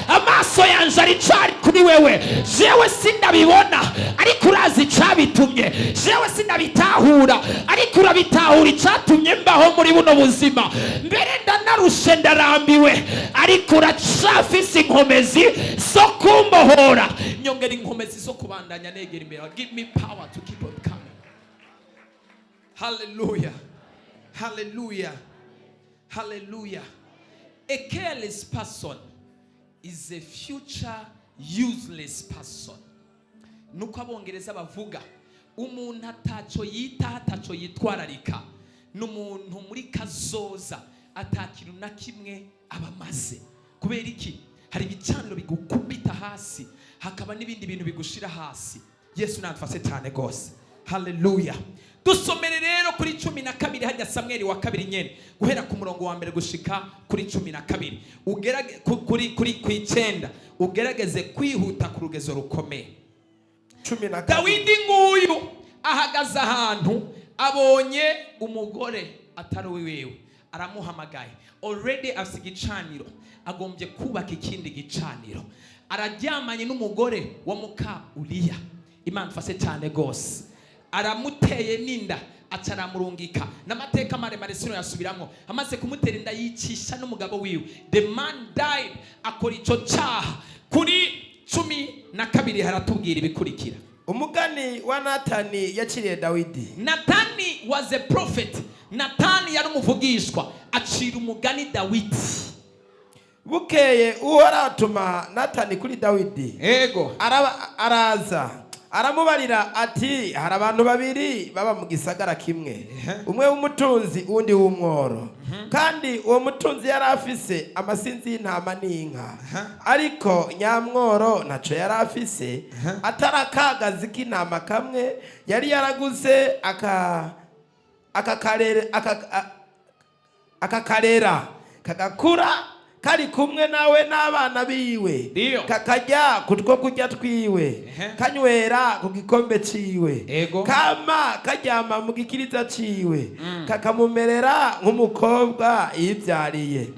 amaso yanje aricari kuri wewe. Jewe sindabibona, ariko urazi icabitumye. Jewe sindabitahura, ariko urabitahura icatumye mbaho muri buno buzima. Mbere ndanarushe, ndarambiwe, ariko uracafise inkomezi zo kumbohora. Nyongera inkomezi zo kubandanya negera imbere. Give me power to keep on coming. Hallelujah, hallelujah, hallelujah. A careless person is a future useless person. Nuko Abongereza bavuga: umuntu ataco yitaho, ataco yitwararika, ni umuntu muri kazoza atakintu na kimwe aba amaze. Kubera iki? Hari ibicaniro bigukubita hasi, hakaba n'ibindi bintu bigushira hasi. Yesu natufashe cyane rwose. Haleluya. Dusomere rero kuri 12 hajya, Samweli wa kabiri nyene, guhera ku murongo wa mbere gushika kuri 12. Ugerage kuri ku 9, ugerageze kwihuta ku rugezo rukomeye. 12. Dawidi nguyu ahagaze ahantu, abonye umugore atari uwiwe, aramuhamagaye. Already afite igicaniro, agombye kubaka ikindi gicaniro. Araryamanye n'umugore wa muka Uriya. Imana ifashe cyane rwose. Aramuteye n'inda, aca aramurungika. N'amateka maremare sino yasubiramo. Amaze kumutera inda, yicisha n'umugabo wiwe. The man died. Akora icyo cyaha. Kuri 12 haratubwira ibikurikira. Umugani wa Natani yaciriye Dawidi. Natani was a prophet. Natani yari umuvugishwa, acira umugani Dawidi. Bukeye Uhoraho atuma Natani kuri Dawidi. Araza aramubarira ati: "Hari abantu babiri baba mu gisagara kimwe, umwe w'umutunzi, uwundi w'umworo. Kandi uwo mutunzi yari afise amasinzi y'intama n'inka, ariko nyamworo ntaco yari afise atari akagazi k'intama kamwe yari yaraguze, akakarera kagakura kari kumwe nawe n'abana biwe, kakarya ku two kurya twiwe, kanywera ku gikombe ciwe, kama karyama mu gikiriza ciwe, kakamumerera nk'umukobwa yivyariye.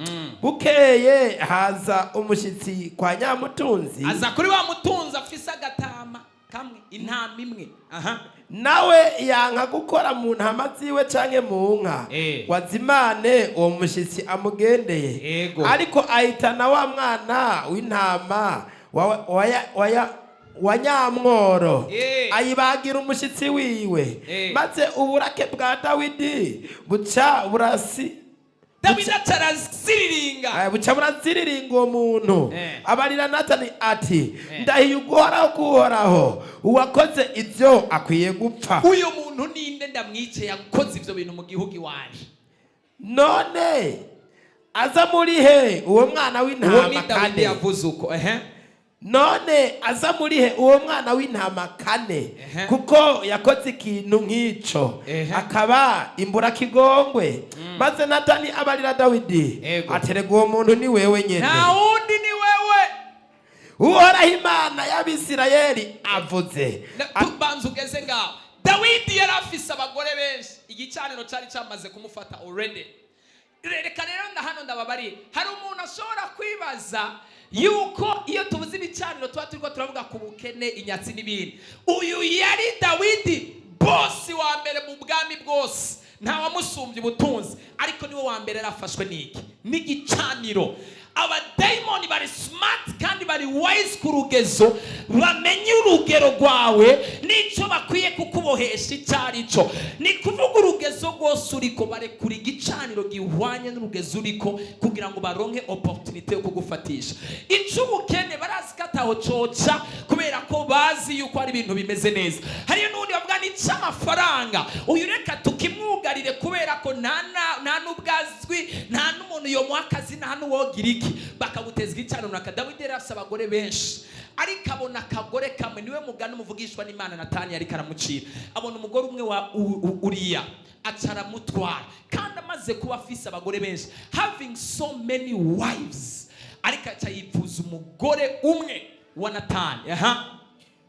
Bukeye haza umushitsi kwa nyamutunzi." Aza kuri wa mutunzi afise agatama kamwe, intama imwe, aha. Nawe yanka gukora mu ntama ziwe canke mu nka wazimane uwo mushitsi amugendeye, ariko ahitana wa mwana w'intama wa nyamworo, ayibagira umushitsi wiwe. Maze uburake bwa Dawidi buca burasi Dawidi aca araziriringa. Buca buraziriringa uwo muntu. Abarira Natani ati: "Ndahiye uguhoraho kuhoraho, uwakoze ibyo akwiye gupfa." Uyu muntu ninde? Ndamwice, yakoze ivyo bintu mu gihugu iwanje. None aza muri he uwo mwana Uwo ni w'intama Dawidi kane? yavuze uko, ehe. None aza muri he uwo mwana w'intama kane? Kuko yakoze ikintu nk'ico, akaba imburakigongwe. Maze Natani abarira Dawidi, aterega uwo muntu ni wewe nyene. Nta wundi, ni wewe. Uhoraho Imana y'Abisirayeli avuze Tubanza ugeze ngaho. Dawidi yari afise abagore benshi, igicaniro cyari cyamaze kumufata already. Reka rero nda hano ndababariye, hari umuntu ashobora kwibaza yuko iyo tubuze ibicaniro tuba turiko turavuga ku bukene, inyatsi n'ibindi. Uyu yari Dawidi, boss wa mbere mu bwami bwose, ntawamusumbya ubutunzi, ariko niwe wa mbere yarafashwe n'iki? N'igicaniro. Abadayimoni bari smart kandi bari wise ku rugezo bamenye urugero rwawe n'icyo bakwiye kukubohesha icyo ari cyo. Ni kuvuga urugezo rwose uriko, barekura igicaniro gihwanye n'urugezo uriko kugira ngo baronke opportunité yo kugufatisha. Ic'ubukene barazi ko ataho coca, kubera ko bazi yuko ari ibintu bimeze neza. Hariyo n'ubundi bavuga ni ic'amafaranga, uyu reka tukimwugarire kubera ko nta n'ubwo azwi, nta n'umuntu yomuha akazi, nta n'uwogira iki, bakaguteza igicaniro runaka. Dawidi yari afise abagore benshi, ariko abona akagore kamwe. Niwe mugani umuvugishwa n'Imana Natani yariko aramucira. Abona umugore umwe wa Uriya, aca aramutwara. Kandi amaze kuba afise abagore benshi, having so many wives, ariko aca yipfuza umugore umwe wa Natani, aha.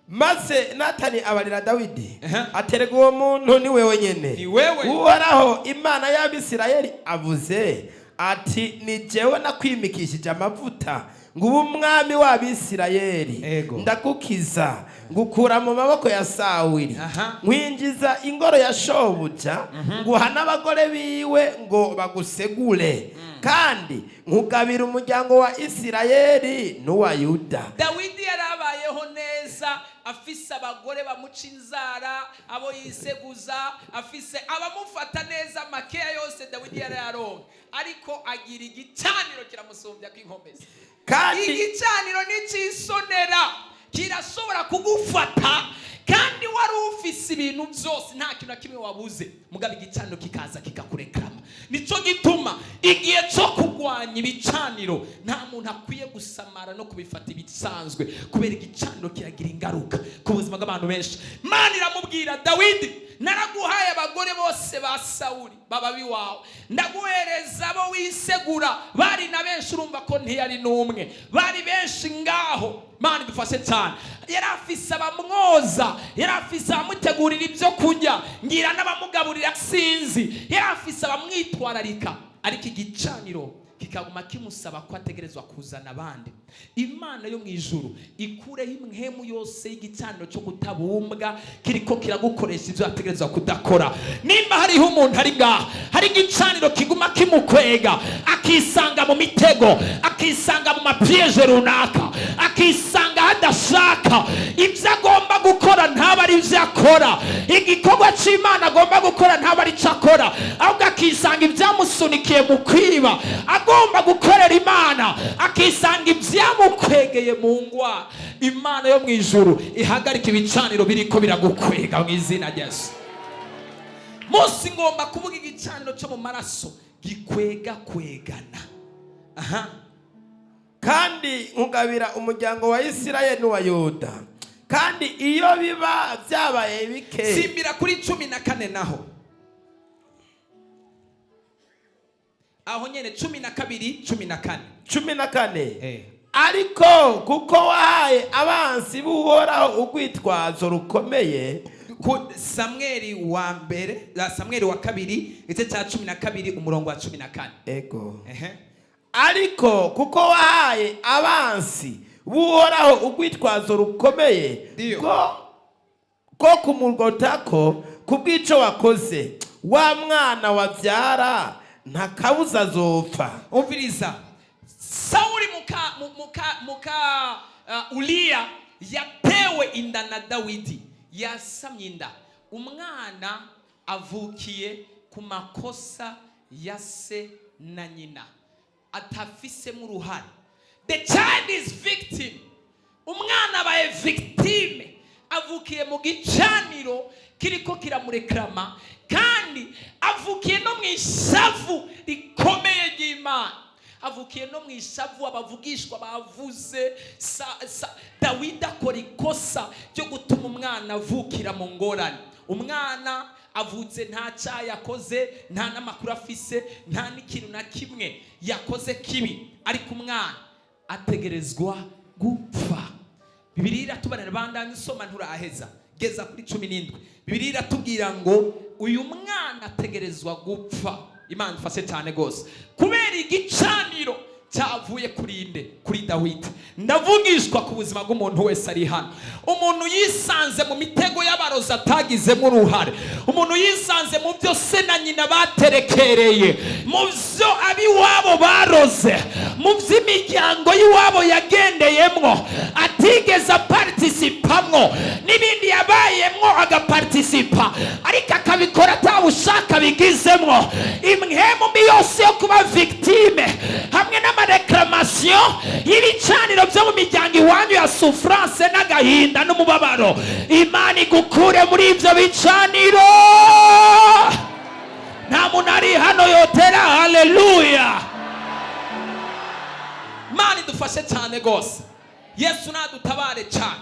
Maze Natani abarira Dawidi, aterega uwo muntu ni wewe nyene. Ni wewe. Uhoraho Imana y'Abisirayeli avuze ati: "Ni jewe nakwimikishije amavuta ngo ube umwami w'Abisirayeli. Ndagukiza, ngukura mu maboko ya Sawuli, nkwinjiza ingoro ya shobuja, nguha n'abagore biwe ngo bagusegure, kandi nkugabira umuryango wa Isirayeli n'uwa Yuda." Dawidi yarabayeho neza, afise abagore bamuca inzara, abo yiseguza, afise abamufata neza, makeya yose Dawidi yarayaronka, ariko agira igicaniro kiramusumbya kw'inkomezi. Kandi Igicaniro n'icyisonera kirashobora kugufata kandi wari ufise ibintu byose, nta kintu na kimwe wabuze, mugabo igicaniro kikaza kikakurekrama. Nico gituma igihe cyo kurwanya ibicaniro nta muntu akwiye gusamara no kubifata ibisanzwe, kubera igicaniro kiragira ingaruka ku buzima bw'abantu benshi. Mana iramubwira: "Dawidi, naraguhaye abagore bose ba Sawuli baba biwawe, ndaguhereza abo wisegura." Bari na benshi, urumva ko ntiyari n'umwe, bari benshi ngaho. Mana idufashe cyane. Yari afise abamwoza, yari afise abamutegurira ibyo kurya, ngira n'abamugaburira, sinzi, yari afise abamwitwararika, ariko igicaniro kikaza. Kikaguma kimusaba ko ategerezwa kuzana abandi. Imana yo mu ijuru ikureho impwemu yose y'igicaniro cyo kutabumbwa kiriko kiragukoresha ibyo ategerezwa kudakora. Nimba hariho umuntu ari ngaha, hari igicaniro kiguma kimukwega, akisanga mu mitego, akisanga mu ma pièges runaka, akisanga hadashaka ibyo agomba gukora, ntaba ari ibyo akora, igikorwa cy'Imana agomba gukora ntaba ari cyo akora, ahubwo akisanga ibyamusunikiye mu kwiba, agomba gukorera Imana, akisanga ibyamukwegeye mu ngwa. Imana yo mu ijuru ihagarika ibicaniro biriko biragukwega mu izina rya Yesu. Munsi ngomba kuvuga igicaniro cyo mu maraso gikwega kwegana. Aha. Kandi nkugabira umuryango wa Isirayeli n'uwa Yuda, kandi iyo biba byabaye bike. Simbira kuri 14 naho aho nyene, 12, 14. 14. Ariko kuko wahaye abansi b'Uhoraho urwitwazo rukomeye. Ku Samweli wa mbere, Samweli wa kabiri, igice cya 12, umurongo wa 14. Ego. Ehe. Ariko kuko wahaye abansi b'Uhoraho urwitwazo rukomeye Ndiyo. ko kumugotako kubw'ico wakoze, wa mwana wabyara nta kabuza azopfa. Umviriza, Sawuli muka Uliya yatewe inda na Dawidi, yasamye inda, umwana avukiye ku makosa ya se na nyina atafisemo uruhare. The child is victim. Umwana abaye victime, avukiye mu gicaniro kiriko kiramurekrama, kandi avukiye no mu ishavu rikomeye ry'Imana, avukiye no mu ishavu abavugishwa bavuze. Dawidi akora ikosa ryo gutuma umwana avukira mu ngorane. Umwana avutse nta cyaha yakoze, nta n'amakuru afise, nta n'ikintu na kimwe yakoze kibi, ariko umwana ategerezwa gupfa. Bibiliya iratubarira, bandanya usoma, nturaheza, geza kuri 17. Bibiliya iratubwira ngo uyu mwana ategerezwa gupfa. Imana ifashe cyane rwose, kubera igicaniro cyavuye kuri inde? Kuri Dawidi. Ndavugishwa ku buzima bw'umuntu wese ari hano, umuntu yisanze mu mitego y'abarozi atagizemo uruhare, umuntu yisanze mu byo se na nyina baterekereye, mu byo ab'iwabo baroze, mu by'imiryango y'iwabo yagendeyemwo atigeze aparticipamwo, n'ibindi yabayemwo agaparticipa ariko akabikora atawushaka bigizemwo. Impwemu mbi yose yo kuba victime hamwe n'ama réclamations y'ibicaniro byo mu miryango iwanyu ya souffrance n'agahinda n'umubabaro, Imana igukure muri ibyo bicaniro. Nta muntu ari hano yotera haleluya? Mana idufashe cyane rwose, Yesu nadutabare cyane.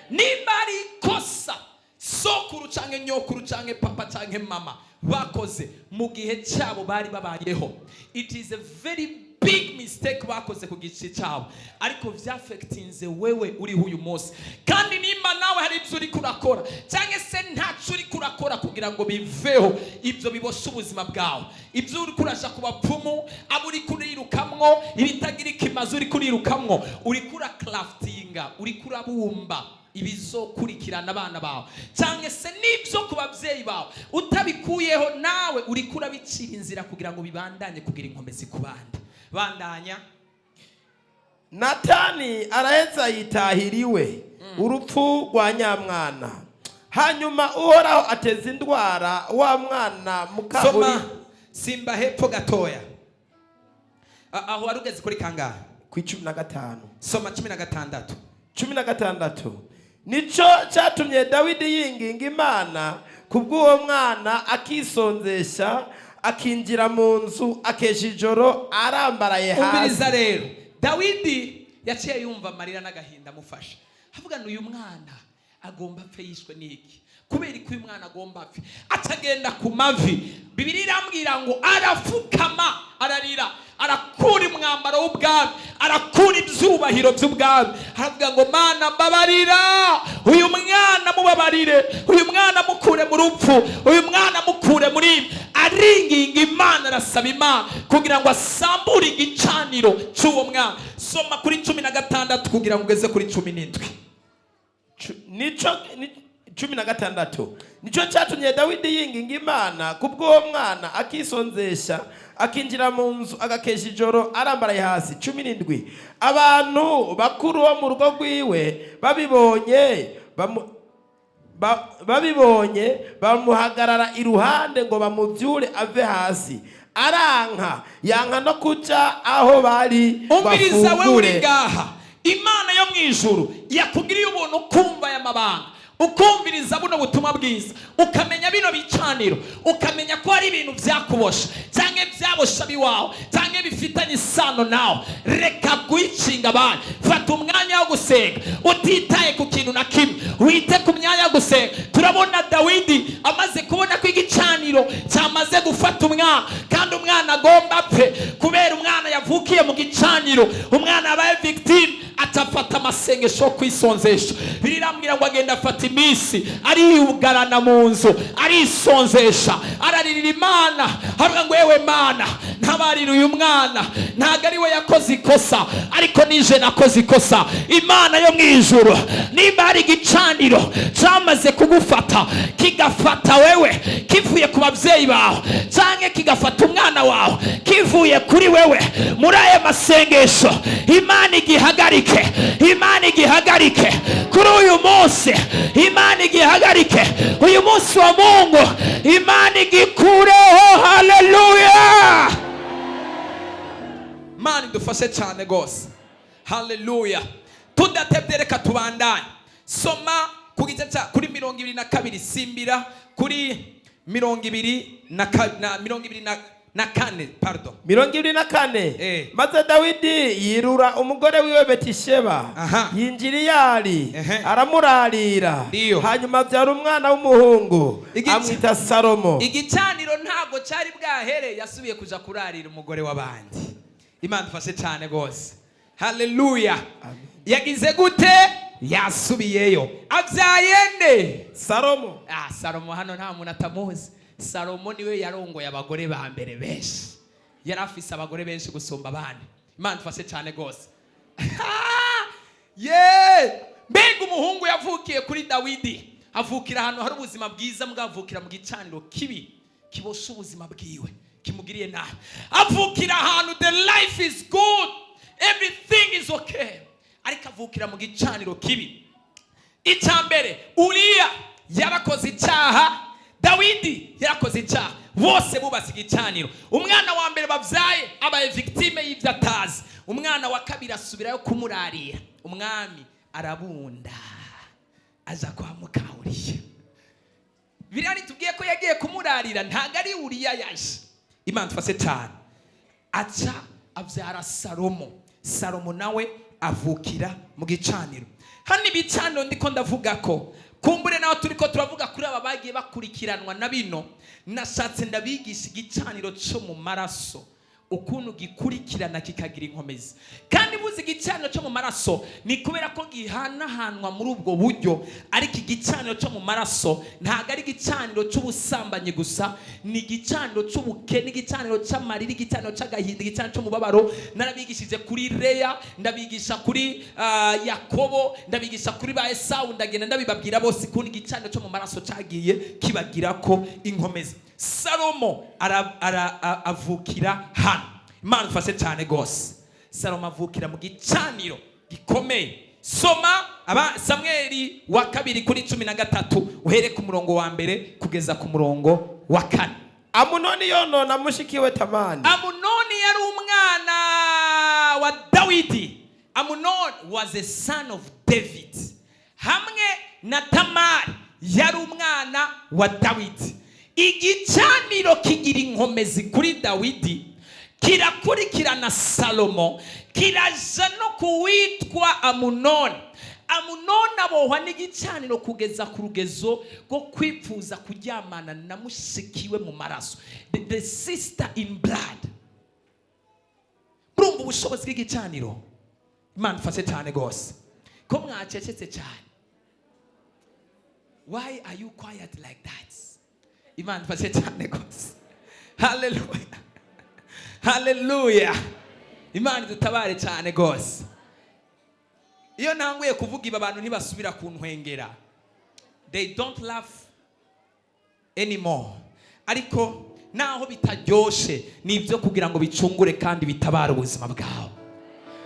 Nimba ari ikosa sokuru canke nyokuru canke papa canke mama bakoze mu gihe cyabo bari babayeho, it is a very big mistake bakoze ku gice cyabo, ariko vyaffectinze wewe uriho uyu munsi. Kandi nimba nawe hari ibyo uriko urakora cyangwa se ntaco uriko urakora kugira ngo biveho, ibyo biboshe ubuzima bwawe, ibyo uriko uraja ku bapfumu, abo uriko urirukamwo, ibitagira ikimazi uriko urirukamwo, uriko uracraftinga, uriko urabumba ibizokurikirana abana bawe cyangwa se n'ibyo ku babyeyi bawe. Utabikuyeho, nawe uriko urabicira inzira kugira ngo bibandanye kugira inkomezi ku bandi. Bandanya. Natani araheza yitahira iwe urupfu rwa nyamwana. Hanyuma Uhoraho ateza indwara wa mwana mukaburi. Soma, simba hepfo gatoya. Aho wari ugeze kuri kangahe? Ku 15. Soma 16. 16. Nico cyatumye Dawidi yinginga Imana kubw'uwo mwana, akisonzesha, akinjira mu nzu, akesha ijoro arambaraye Umviriza hasi. rero, Dawidi yaciye yumva amarira n'agahinda amufasha, avuga ngo uyu mwana agomba apfe yishwe n'iki? Kubera ko uyu mwana agomba apfe? Atagenda ku mavi, Bibiliya irambwira ngo arafukama, ararira, arakura umwambaro w'ubwami, arakura ibyubahiro by'ubwami, aravuga ngo: "Mana, mbabarira, uyu mwana mubabarire, uyu mwana mukure mu rupfu, uyu mwana mukure muri ibi." Aringinga Imana. Arasaba Imana kugira ngo asambure igicaniro cy'uwo mwana. Soma kuri 16 kugira ngo ugeze kuri 17. Nico 16: Nico cyatumye Dawidi yinginga Imana kubw'uwo mwana, akisonzesha, akinjira mu nzu, agakesha ijoro arambaraye hasi. 17: Abantu bakuru bo mu rugo rwiwe babibonye bamuhagarara iruhande ngo bamubyure ave hasi, aranka, yanka no kuja aho bari Umviriza we uri bafungure. ngaha, Imana yo mu ijuru yakugiriye ubuntu ukumva aya mabanga, ukumviriza buno butumwa bwiza, ukamenya bino bicaniro, ukamenya ko hari ibintu byakubosha cyangwa byabosha abiwawe cyangwa bifitanye isano nawe. Reka guhicinga abandi, fata umwanya wo gusenga utitaye ku kintu na kimwe, wite ku myanya yo gusenga. Turabona Dawidi amaze kubona ko igicaniro cyamaze gufata umwana kandi umwana agomba apfe kubera umwana yavukiye mu gicaniro, umwana yabaye victime, atafata amasengesho yo kwisonzesha. Birirambwira ngo agenda afata iminsi ariyugarana mu nzu, arisonzesha, araririra Imana, aravuga ngo: "Yewe Mana, ntabarira uyu mwana. Ntabwo ari we yakoze ikosa, ariko nije nakoze ikosa." Imana yo mu ijuru, nimba hari igicaniro cyamaze kugufata, kigafata wewe kivuye ku babyeyi bawe, cyangwa kigafata umwana wawe kivuye kuri wewe, muri aya masengesho Imana igihagarike, Imana igihagarike kuri uyu munsi, Imana igihagarike uyu munsi wa Mungu, Imana igikureho. Haleluya! Imana idufashe cyane rwose. Haleluya! Tudatebye, reka tubandanye. Soma ku gice cya kuri 22, simbira kuri mirongo ibiri na ka- na 24, pardon. 24. Maze Dawidi yirura umugore wiwe Betisheba, yinjira iyari, aramurarira. Hanyuma abyara umwana w'umuhungu, amwita Salomo. Igicaniro ntabwo cyari bwahere, yasubiye kuja kurarira umugore w'abandi. Imana ifashe cyane rwose. Haleluya! Yagize gute? Yasubiyeyo, abyaye nde? Salomo. Ah, Salomo hano nta muntu atamuzi. Salomo niwe yarongoye abagore ba mbere benshi, yari afise abagore benshi gusumba abandi. Imana ifashe cyane rwose. Ye, mbega umuhungu yavukiye kuri Dawidi! Avukira ahantu hari ubuzima bwiza, mbwavukira mu gicaniro kibi kibosha ubuzima bwiwe, kimugiriye nabi. Avukira ahantu the life is good, everything is okay, ariko avukira mu gicaniro kibi. Icya mbere, Uriya yarakoze icyaha, Dawidi yarakoze icyaha, bose bubatse igicaniro. Umwana wa mbere babyaye abaye victime y'ibyo atazi. Umwana wa kabiri asubirayo kumurarira, umwami arabunda, aza kwa muka Uriya. Biriya ritubwiye ko yagiye kumurarira, ntabwo ari Uriya yaje. Imana ifashe cyane. Aca abyara Salomo. Salomo nawe avukira mu gicaniro. Hano ibicaniro ndiko ndavuga ko kumbure nawe turi ko turavuga kuri aba bagiye bakurikiranwa na bino. Nashatse ndabigisha igicaniro cyo mu maraso ukuntu gikurikirana kikagira inkomezi. Kandi buzi igicaniro cyo mu maraso ni kubera ko gihanahanwa muri ubwo buryo. Ariko igicaniro cyo mu maraso ntabwo ari igicaniro cy'ubusambanyi gusa, ni igicaniro cy'ubukene, igicaniro cy'amarira, igicaniro cy'agahinda, igicaniro cy'umubabaro. Narabigishije kuri Leya, ndabigisha kuri Yakobo, ndabigisha kuri ba Esawu, ndagenda ndabibabwira bose ukuntu igicaniro cyo mu maraso cyagiye kibagira ko inkomezi. Salomo avukira hano. Imana ifashe cyane rwose. Salomo avukira mu gicaniro gikomeye. Soma aba Samweli wa kabiri kuri 13, uhere ku murongo wa mbere kugeza ku murongo wa kane. Amunoni yonona mushiki we Tamani. Amunoni yari umwana wa Dawidi. Amunoni was a son of David. Hamwe na Tamari yari umwana wa Dawidi. Igicaniro kigira inkomezi kuri Dawidi, kirakurikirana Salomo, kiraja no kuwitwa Amunoni. Amunoni abohwa n'igicaniro kugeza ku rugezo rwo kwipfuza kuryamana na mushikiwe mu maraso, the sister in blood. Murumva ubushobozi bw'igicaniro? Imana ifashe cyane rwose. Ko mwacecetse cyane? Why are you quiet like that? Imana ifashe cyane rwose. Haleluya! Haleluya! Imana idutabare cyane rwose. Iyo ntanguye kuvuga ibi, abantu ntibasubira kuntwengera. They don't laugh anymore. Ariko naho bitaryoshe, ni ibyo kugira ngo bicungure kandi bitabare ubuzima bwawe.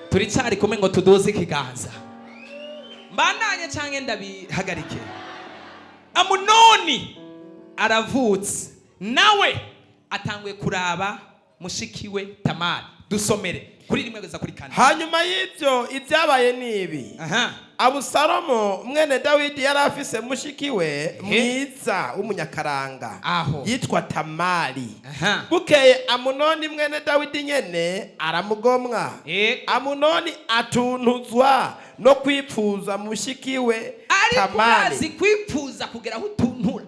Turicyari kumwe ngo tuduze ikiganza? Mbandanye cyangwa ndabihagarike? Amunoni aravutse, nawe atanguye kuraba mushiki we Tamari. Dusomere kuri 1 kugeza kuri 4. Hanyuma y'ibyo, ibyabaye ni ibi: Abusalomo mwene Dawidi yari afise mushiki we mwiza w'umunyakaranga Aho. yitwa Tamari. Bukeye Amunoni mwene Dawidi nyene aramugomwa. Amunoni atuntuzwa no kwipfuza mushiki we Ariko Tamari. urazi kwipfuza kugera aho utuntura.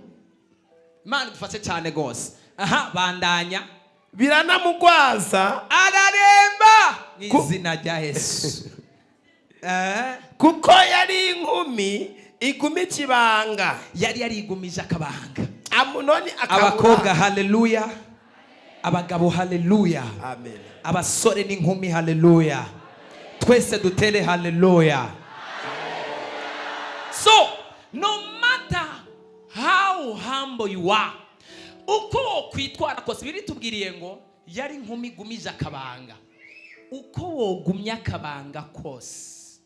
Imana idufashe cyane rwose. Aha, bandanya. Biranamugwaza. Araremba mu izina rya Yesu. Kuko yari inkumi iguma ikibanga. Yari yarigumije akabanga. Amunoni akabura. Abakobwa, haleluya! Abagabo, haleluya! Amen. Abasore n'inkumi, haleluya! Twese dutere haleluya. So no matter how humble you are, uko kwitwara kose, biritubwiriye ngo yari inkumi igumije akabanga. Uko wogumya akabanga kose,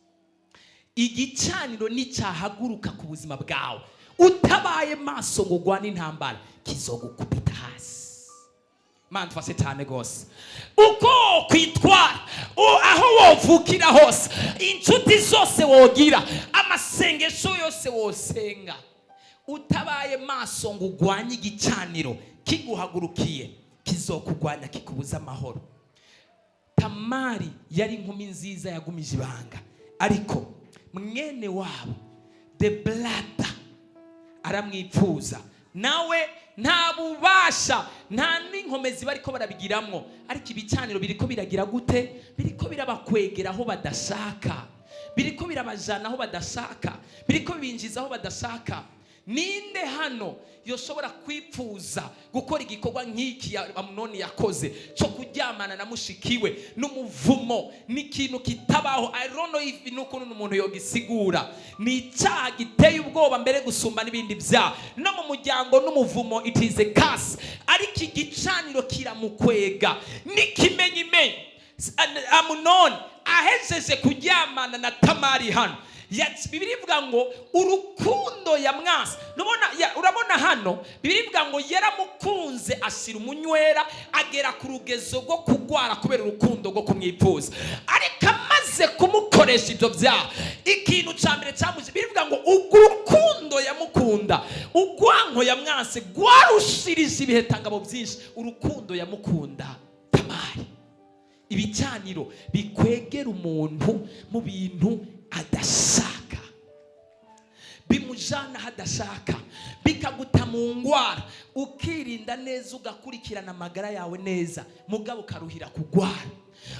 igicaniro nicyahaguruka ku buzima bwawe, utabaye maso ngo ugwane intambara, kizogukubita hasi. Mana tufashe cyane rwose. Uko kwitwara, aho wovukira hose, inshuti zose wogira, amasengesho yose wosenga, utabaye maso ngo ugwanye igicaniro kiguhagurukiye, kizokugwanya kikubuza amahoro. Tamari yari inkumi nziza yagumije ibanga, ariko mwene wabo, the brother, aramwipfuza. Nawe nta bubasha, nta n'inkomezi bariko barabigiramwo, ariko ibicaniro biriko biragira gute? Biriko birabakwegera aho badashaka, biriko birabajana aho badashaka, biriko bibinjiza aho badashaka. Ninde hano yoshobora kwipfuza gukora igikorwa nk'iki Amunoni yakoze cyo kuryamana na mushikiwe? N'umuvumo, n'ikintu kitabaho. I don't know if n'ukuntu umuntu yogisigura. Ni icyaha giteye ubwoba mbere gusumba n'ibindi byaha. No mu muryango n'umuvumo, it is a curse. Ariko igicaniro kiramukwega n'ikimenyimenyi. Amunoni ahejeje kuryamana na Tamari hano, Bibiliya ivuga ngo urukundo yamwasa. Urabona hano Bibiliya ivuga ngo yaramukunze, ashyira umunywera, agera ku rugezo rwo kugwara kubera urukundo rwo kumwifuza. Ariko amaze kumukoresha ibyo byaha, ikintu cya mbere cyamuje, Bibiliya ivuga ngo urwo urukundo yamukunda, urwanko yamwase rwarushirije ibihetangabo byinshi urukundo yamukunda Tamari. Ibicaniro bikwegera umuntu mu bintu adashaka, bimujana aho adashaka, bikaguta mu ngwara. Ukirinda neza, ugakurikirana amagara yawe neza, mugabo ukaruhira kugwara.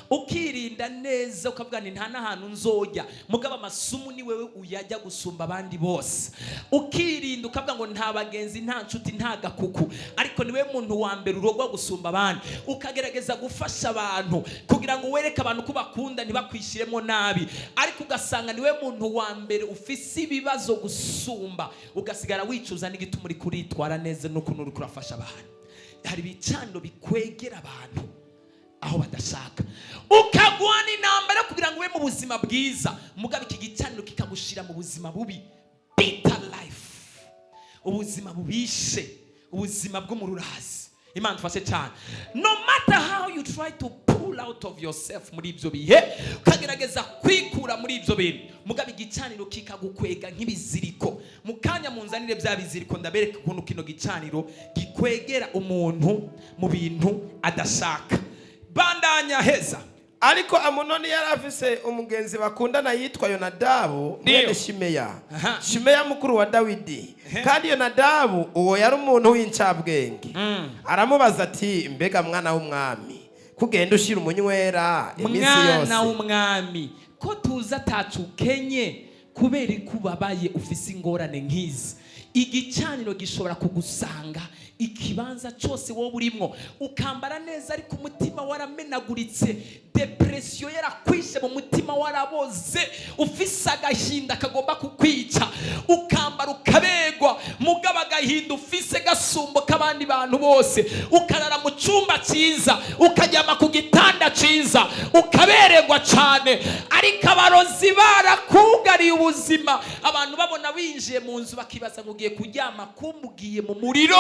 Ukirinda neza, ukavuga ni nta n'ahantu nzojya, mugabo amasumu ni wewe uyajya gusumba abandi bose. Ukirinda, ukavuga ngo nta bagenzi, nta nshuti, nta gakuku, ariko niwe muntu wa mbere urogwa gusumba abandi. Ukagerageza gufasha abantu kugira ngo wereke abantu ko bakunda, ntibakwishyiremo nabi, ariko ugasanga niwe muntu wa mbere ufise ibibazo gusumba. Ugasigara wicuza n'igituma uri kuritwara neza n'ukuntu uri kurafasha abantu. Hari ibicaniro bikwegera abantu aho badashaka, ukagwana intambara yo kugira ngo ube mu buzima bwiza, mugabo iki gicaniro kikagushira mu buzima bubi, bitter life, ubuzima bubishe, ubuzima bwo mu rurazi. Imana ifashe cyane. No matter how you try to pull out of yourself muri ibyo bihe, ukagerageza kwikura muri ibyo bintu, mugabo igicaniro kikagukwega nk'ibiziriko. Mu kanya munzanire bya biziriko, ndabereka ukuntu kino gicaniro gikwegera umuntu mu bintu adashaka. Bandanya, heza. Ariko Amunoni yari afise umugenzi bakundana yitwa Yonadabu mwene Shimeya, Shimeya mukuru wa Dawidi. Kandi Yonadabu uwo yari umuntu w'incabwenge. Aramubaza ati: "Mbega mwana w'umwami, kugenda ushira umunywera iminsi Mwana yose?" w'umwami, ko tuzi atacu ukenye, kubera ko ubabaye, ufise ingorane nk'izi? Igicaniro gishobora kugusanga ikibanza cyose wowe urimo, ukambara neza ariko umutima waramenaguritse, dépression yarakwishe mu mutima, waraboze, ufise agahinda kagomba kukwica. Ukambara ukabegwa, mugabo agahinda ufise gasumbo k'abandi bantu bose. Ukarara mu cyumba cyiza, ukaryama ku gitanda cyiza, ukabererwa cyane, ariko abarozi barakugariye ubuzima. Abantu babona winjiye mu nzu bakibaza ngo ugiye kuryama, kumbugiye mu muriro.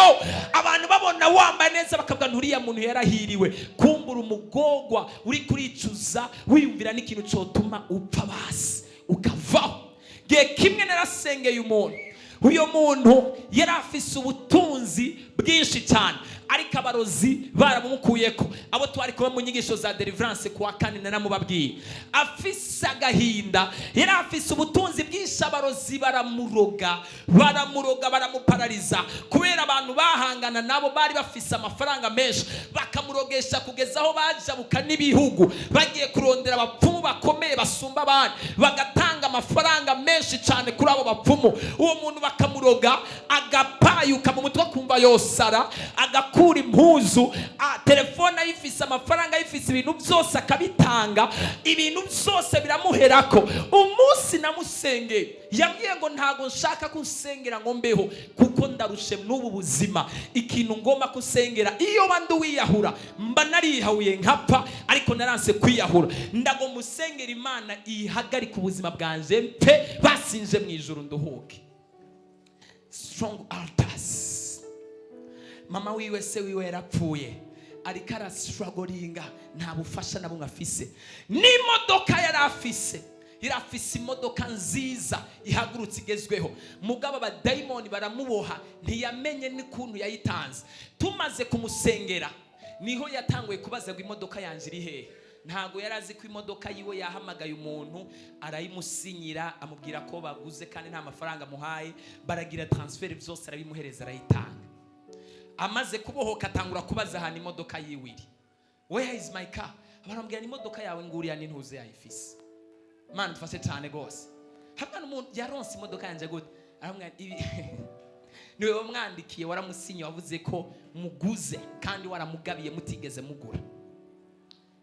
Abantu babona wambaye neza bakavuga nturiya muntu yarahiriwe, kumbura umugogwa uri kuricuza, wiyumvira n'ikintu cyotuma upfa basi ukavaho. Gihe kimwe narasengeye umuntu. Uyo muntu yari afise ubutunzi bwinshi cyane, ariko abarozi baramumukuyeko. Abo twari kuba mu nyigisho za deliverance kuwa kane naramubabwiye. Afise agahinda, yari afise ubutunzi bwinshi, abarozi baramuroga, baramuroga, baramuparariza, kubera abantu bahangana nabo bari bafise amafaranga menshi, bakamurogesha kugeza aho bajabuka n'ibihugu bagiye kurondera abapfumu bakomeye basumba abandi, bagatanga amafaranga menshi cyane kuri abo bapfumu. Uwo muntu bakamuroga, agapayuka mu mutwe, akumva yosara, agakura impuzu, telefone ayifise, amafaranga ayifise, ibintu byose akabitanga, ibintu byose biramuherako. Umunsi namusengeye yambwiye ngo ntabwo nshaka ko unsengera ngo mbeho, kuko ndarushe n'ubu buzima. Ikintu ngomba kusengera, iyo mba wiyahura mba nariyahuye nkapfa, ariko naranse kwiyahura. Ndago musengera Imana ihagarika ubuzima bwanje mpe basinje mu ijuru nduhuke. Strong altars. Mama wiwe, se wiwe yarapfuye, ariko arasitaragoringa, nta bufasha na bumwe afise. N'imodoka yari afise, yari afise imodoka nziza ihagurutse igezweho, mugabo abadayimoni baramuboha, ntiyamenye n'ukuntu yayitanze. Tumaze kumusengera niho yatanguye kubaza ngo imodoka yanjye iri hehe? Ntabwo yari azi ko imodoka yiwe yahamagaye umuntu arayimusinyira, amubwira ko baguze kandi nta mafaranga amuhaye. Baragira transfert, byose arabimuhereza, arayitanga. Amaze kubohoka atangura kubaza ahantu imodoka yiwe iri: "Where is my car?" Baramubwira ni imodoka yawe nguriya n'intuze yayifise. Mana dufashe cyane rwose. Hamwe n'umuntu yaronse imodoka yanjye gute? Aramubwira ibi niwe wamwandikiye, waramusinye, wavuze ko muguze kandi waramugabiye mutigeze mugura.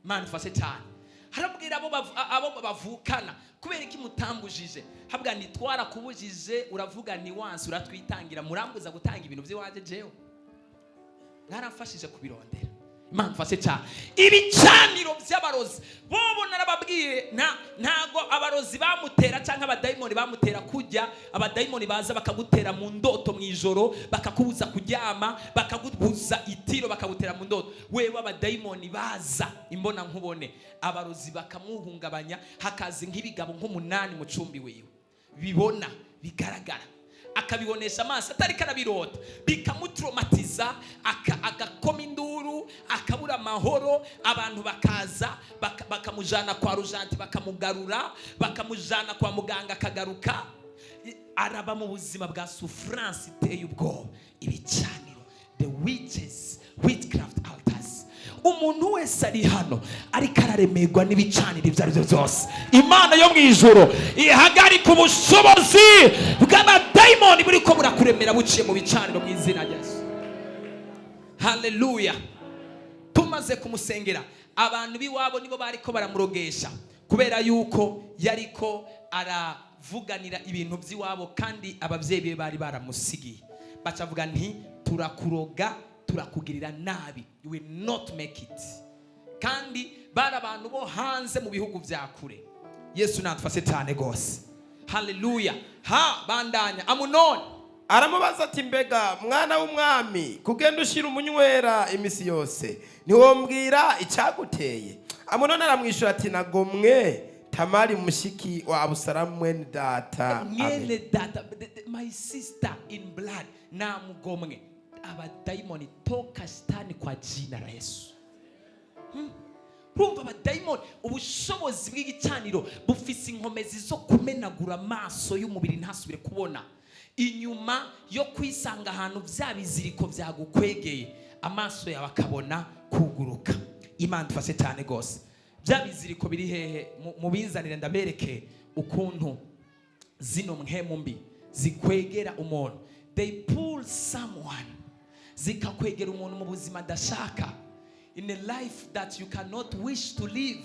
Mana dufashe cyane. Harabwira abo bavukana: "Kubera iki mutambujije?" Habwa ntitwarakubujije, uravuga ntiwanse, uratwitangira. Murambuza gutanga ibintu by'iwanjye? Jewe mwaramfashije kubirondera. Imana mfashe cyane. Ibicaniro by'abarozi bobo narababwiye, ntago abarozi bamutera cyangwa abadayimoni bamutera kujya. Abadayimoni baza bakagutera mu ndoto mu ijoro, bakakubuza kuryama, bakakubuza itiro, bakagutera mu ndoto. Wewe abadayimoni baza imbona nkubone, abarozi bakamuhungabanya, hakaza nk'ibigabo nk'umunani mu cumbi wiwe, bibona bigaragara, akabibonesha amaso atari karabirota, bikamutraumatiza, agakoma induru, akabura amahoro. Abantu bakaza bakamujana kwa rujanti, bakamugarura, bakamujana kwa muganga, akagaruka. Araba mu buzima bwa souffrance iteye ubwoba. Ibicaniro, the witches, witchcraft altars. Umuntu wese ari hano ariko araremerwa n'ibicaniro ibyo ari byo byose, Imana yo mu ijoro ihagarika ubushobozi bw'abadayimoni buri ko burakuremera buciye mu bicaniro, mu izina rya Yesu. Haleluya. Tumaze kumusengera, abantu b'iwabo nibo bariko baramurogesha, kubera yuko yariko aravuganira ibintu by'iwabo kandi ababyeyi be bari baramusigiye. Bacavuga nti turakuroga, turakugirira nabi, you will not make it. Kandi bari abantu bo hanze mu bihugu bya kure. Yesu natufashe cyane rwose. Haleluya. Ha bandanya Amunoni. Aramubaza ati: "Mbega mwana w'umwami, kugenda ushyira umunywera iminsi yose, ntiwombwira icyaguteye?" Amunoni aramwishyura ati: "Nagomwe Tamari mushiki wa Abusalomu mwene data." Amen. Mwene data, my sister in blood, namugomwe. Abadayimoni, toka sitani kwa jina la Yesu. Urumva abadayimoni, ubushobozi bw'igicaniro bufise inkomezi zo kumenagura amaso y'umubiri ntasubire kubona. Inyuma yo kwisanga ahantu bya biziriko byagukwegeye, amaso yawe akabona kuguruka. Imana dufashe cyane rwose. Bya biziriko biri hehe? Mubinzanire ndabereke ukuntu zino mpemu mbi zikwegera umuntu. They pull someone, zikakwegera umuntu mu buzima adashaka, in a life that you cannot wish to live.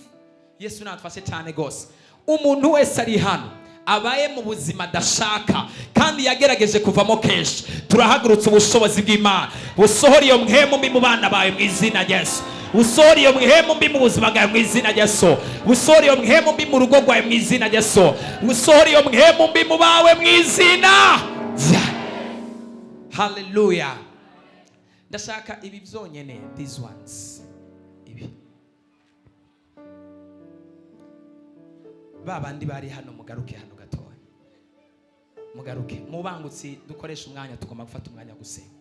Yesu natufashe cyane rwose. Umuntu wese ari hano abaye mu buzima adashaka kandi yagerageje kuvamo kenshi, turahagurutse ubushobozi bw'Imana busohora iyo mpwemu mbi mu bana bawe mu izina rya Yesu, busohora iyo mpwemu mbi mu buzima bwawe mu izina rya Yesu, busohora iyo mpwemu mbi mu rugo rwawe mu izina rya Yesu, busohora iyo mpwemu mbi mu bawe mu izina rya. Haleluya. Ndashaka ibi byonyine, these ones, ibi. Ba bandi bari hano, mugaruke hano gatoya, mugaruke mubangutsi, dukoreshe umwanya, tugomba gufata umwanya wo gusenga.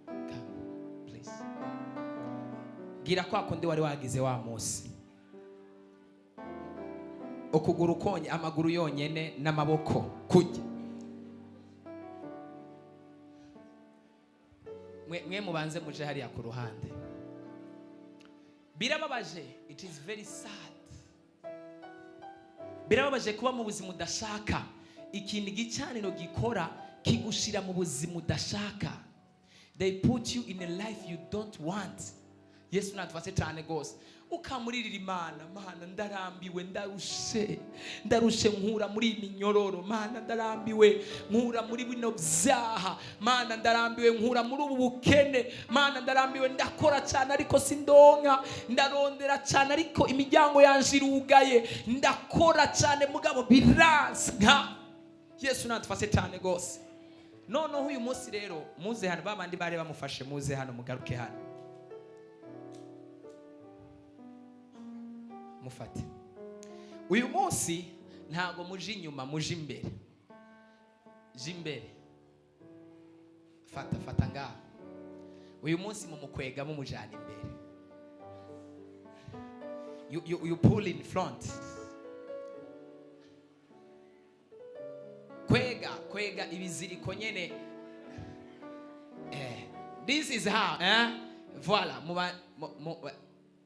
Come, please. Gira kwa kundi wari wagize wa munsi, ukuguru konye, amaguru yonyene n'amaboko kujya. Mwe mubanze muje hariya ku ruhande. Birababaje, it is very sad. Birababaje kuba mu buzima udashaka. Ikintu igicaniro gikora, kigushira mu buzima udashaka. They put you in a life you don't want. Yesu natufashe cyane rwose. Ukamuririra Imana: "Mana, ndarambiwe, ndarushe, ndarushe, nkura muri iyi minyororo. Mana, ndarambiwe, nkura muri bino byaha. Mana, ndarambiwe, nkura muri ubu bukene. Mana, ndarambiwe, ndakora cyane ariko sindonka, ndarondera cyane ariko imiryango yanje irugaye, ndakora cyane mugabo biranka." Yesu natufashe cyane rwose. Noneho uyu munsi rero muze hano, babandi bari bamufashe, muze hano, mugaruke hano, mufate. Uyu munsi ntago muje inyuma, muje imbere, je imbere. Fata, fata ngaho. Uyu munsi mumukwega, mumujana imbere. You pull in front. Kwega, kwega ibiziriko nyene. This is how, Voilà, muba mu,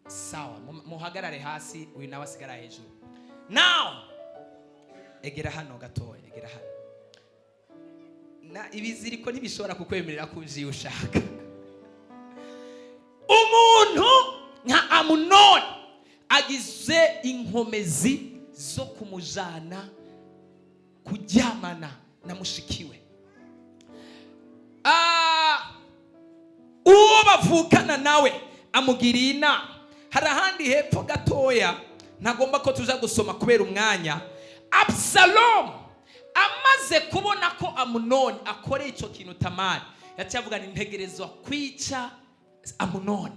sawa, muhagarare hasi, uyu nawe asigara hejuru. Now egera hano gatoya, egera hano. Na ibiziriko ntibishobora kukwemerera ko uzi ushaka. Umuntu nka Amunoni agize inkomezi zo kumujana kuryamana na mushikiwe. Uwo bavukana nawe amugiriye inama. Hari ahandi hepfo gatoya ntagomba ko tuza gusoma kubera umwanya. Abusalomu amaze kubona ko Amunoni akoreye icyo kintu Tamari, yaciye avuga ni ntegerezwa kwica Amunoni.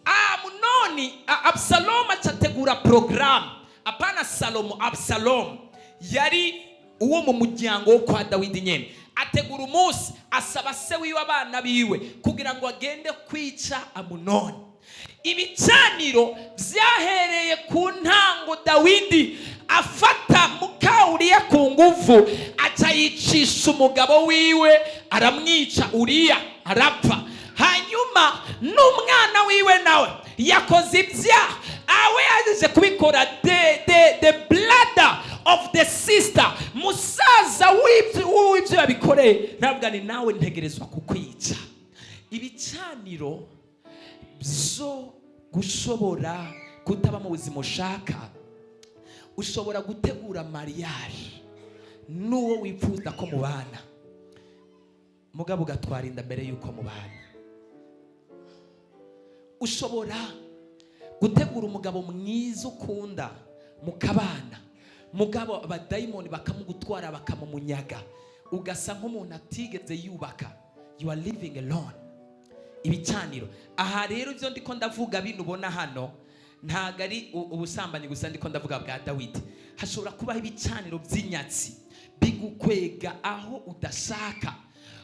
Amunoni, Abusalomu acategura porogaramu. Apana Salomo, Abusalomu yari uwo mu muryango wo kwa Dawidi nyene. Ategura umunsi, asaba se wiwe abana biwe kugira ngo agende kwica Amunoni. Ibicaniro byahereye ku ntango. Dawidi afata muka Uriya ku nguvu, aca yicisha umugabo wiwe, aramwica, Uriya arapfa. Hanyuma n'umwana wiwe nawe yakoze ibyaha, awe yaje kubikora. The brother of the sister, musaza w'ibyo yabikoreye, ntabwo ni nawe ntegerezwa kukwica. Ibicaniro byo gushobora kutaba mu buzima ushaka. Ushobora gutegura mariage n'uwo wifuza ko mubana, mugabo ugatwara inda mbere y'uko mubana. Ushobora gutegura umugabo mwiza ukunda mukabana, mugabo abadayimoni bakamugutwara, bakamumunyaga, ugasa nk'umuntu atigeze yubaka. You are living alone. Ibicaniro. Aha rero ibyo ndiko ndavuga, bino ubona hano, ntabwo ari ubusambanyi gusa ndiko ndavuga bwa Dawidi. Hashobora kubaho ibicaniro by'inyatsi bigukwega aho udashaka,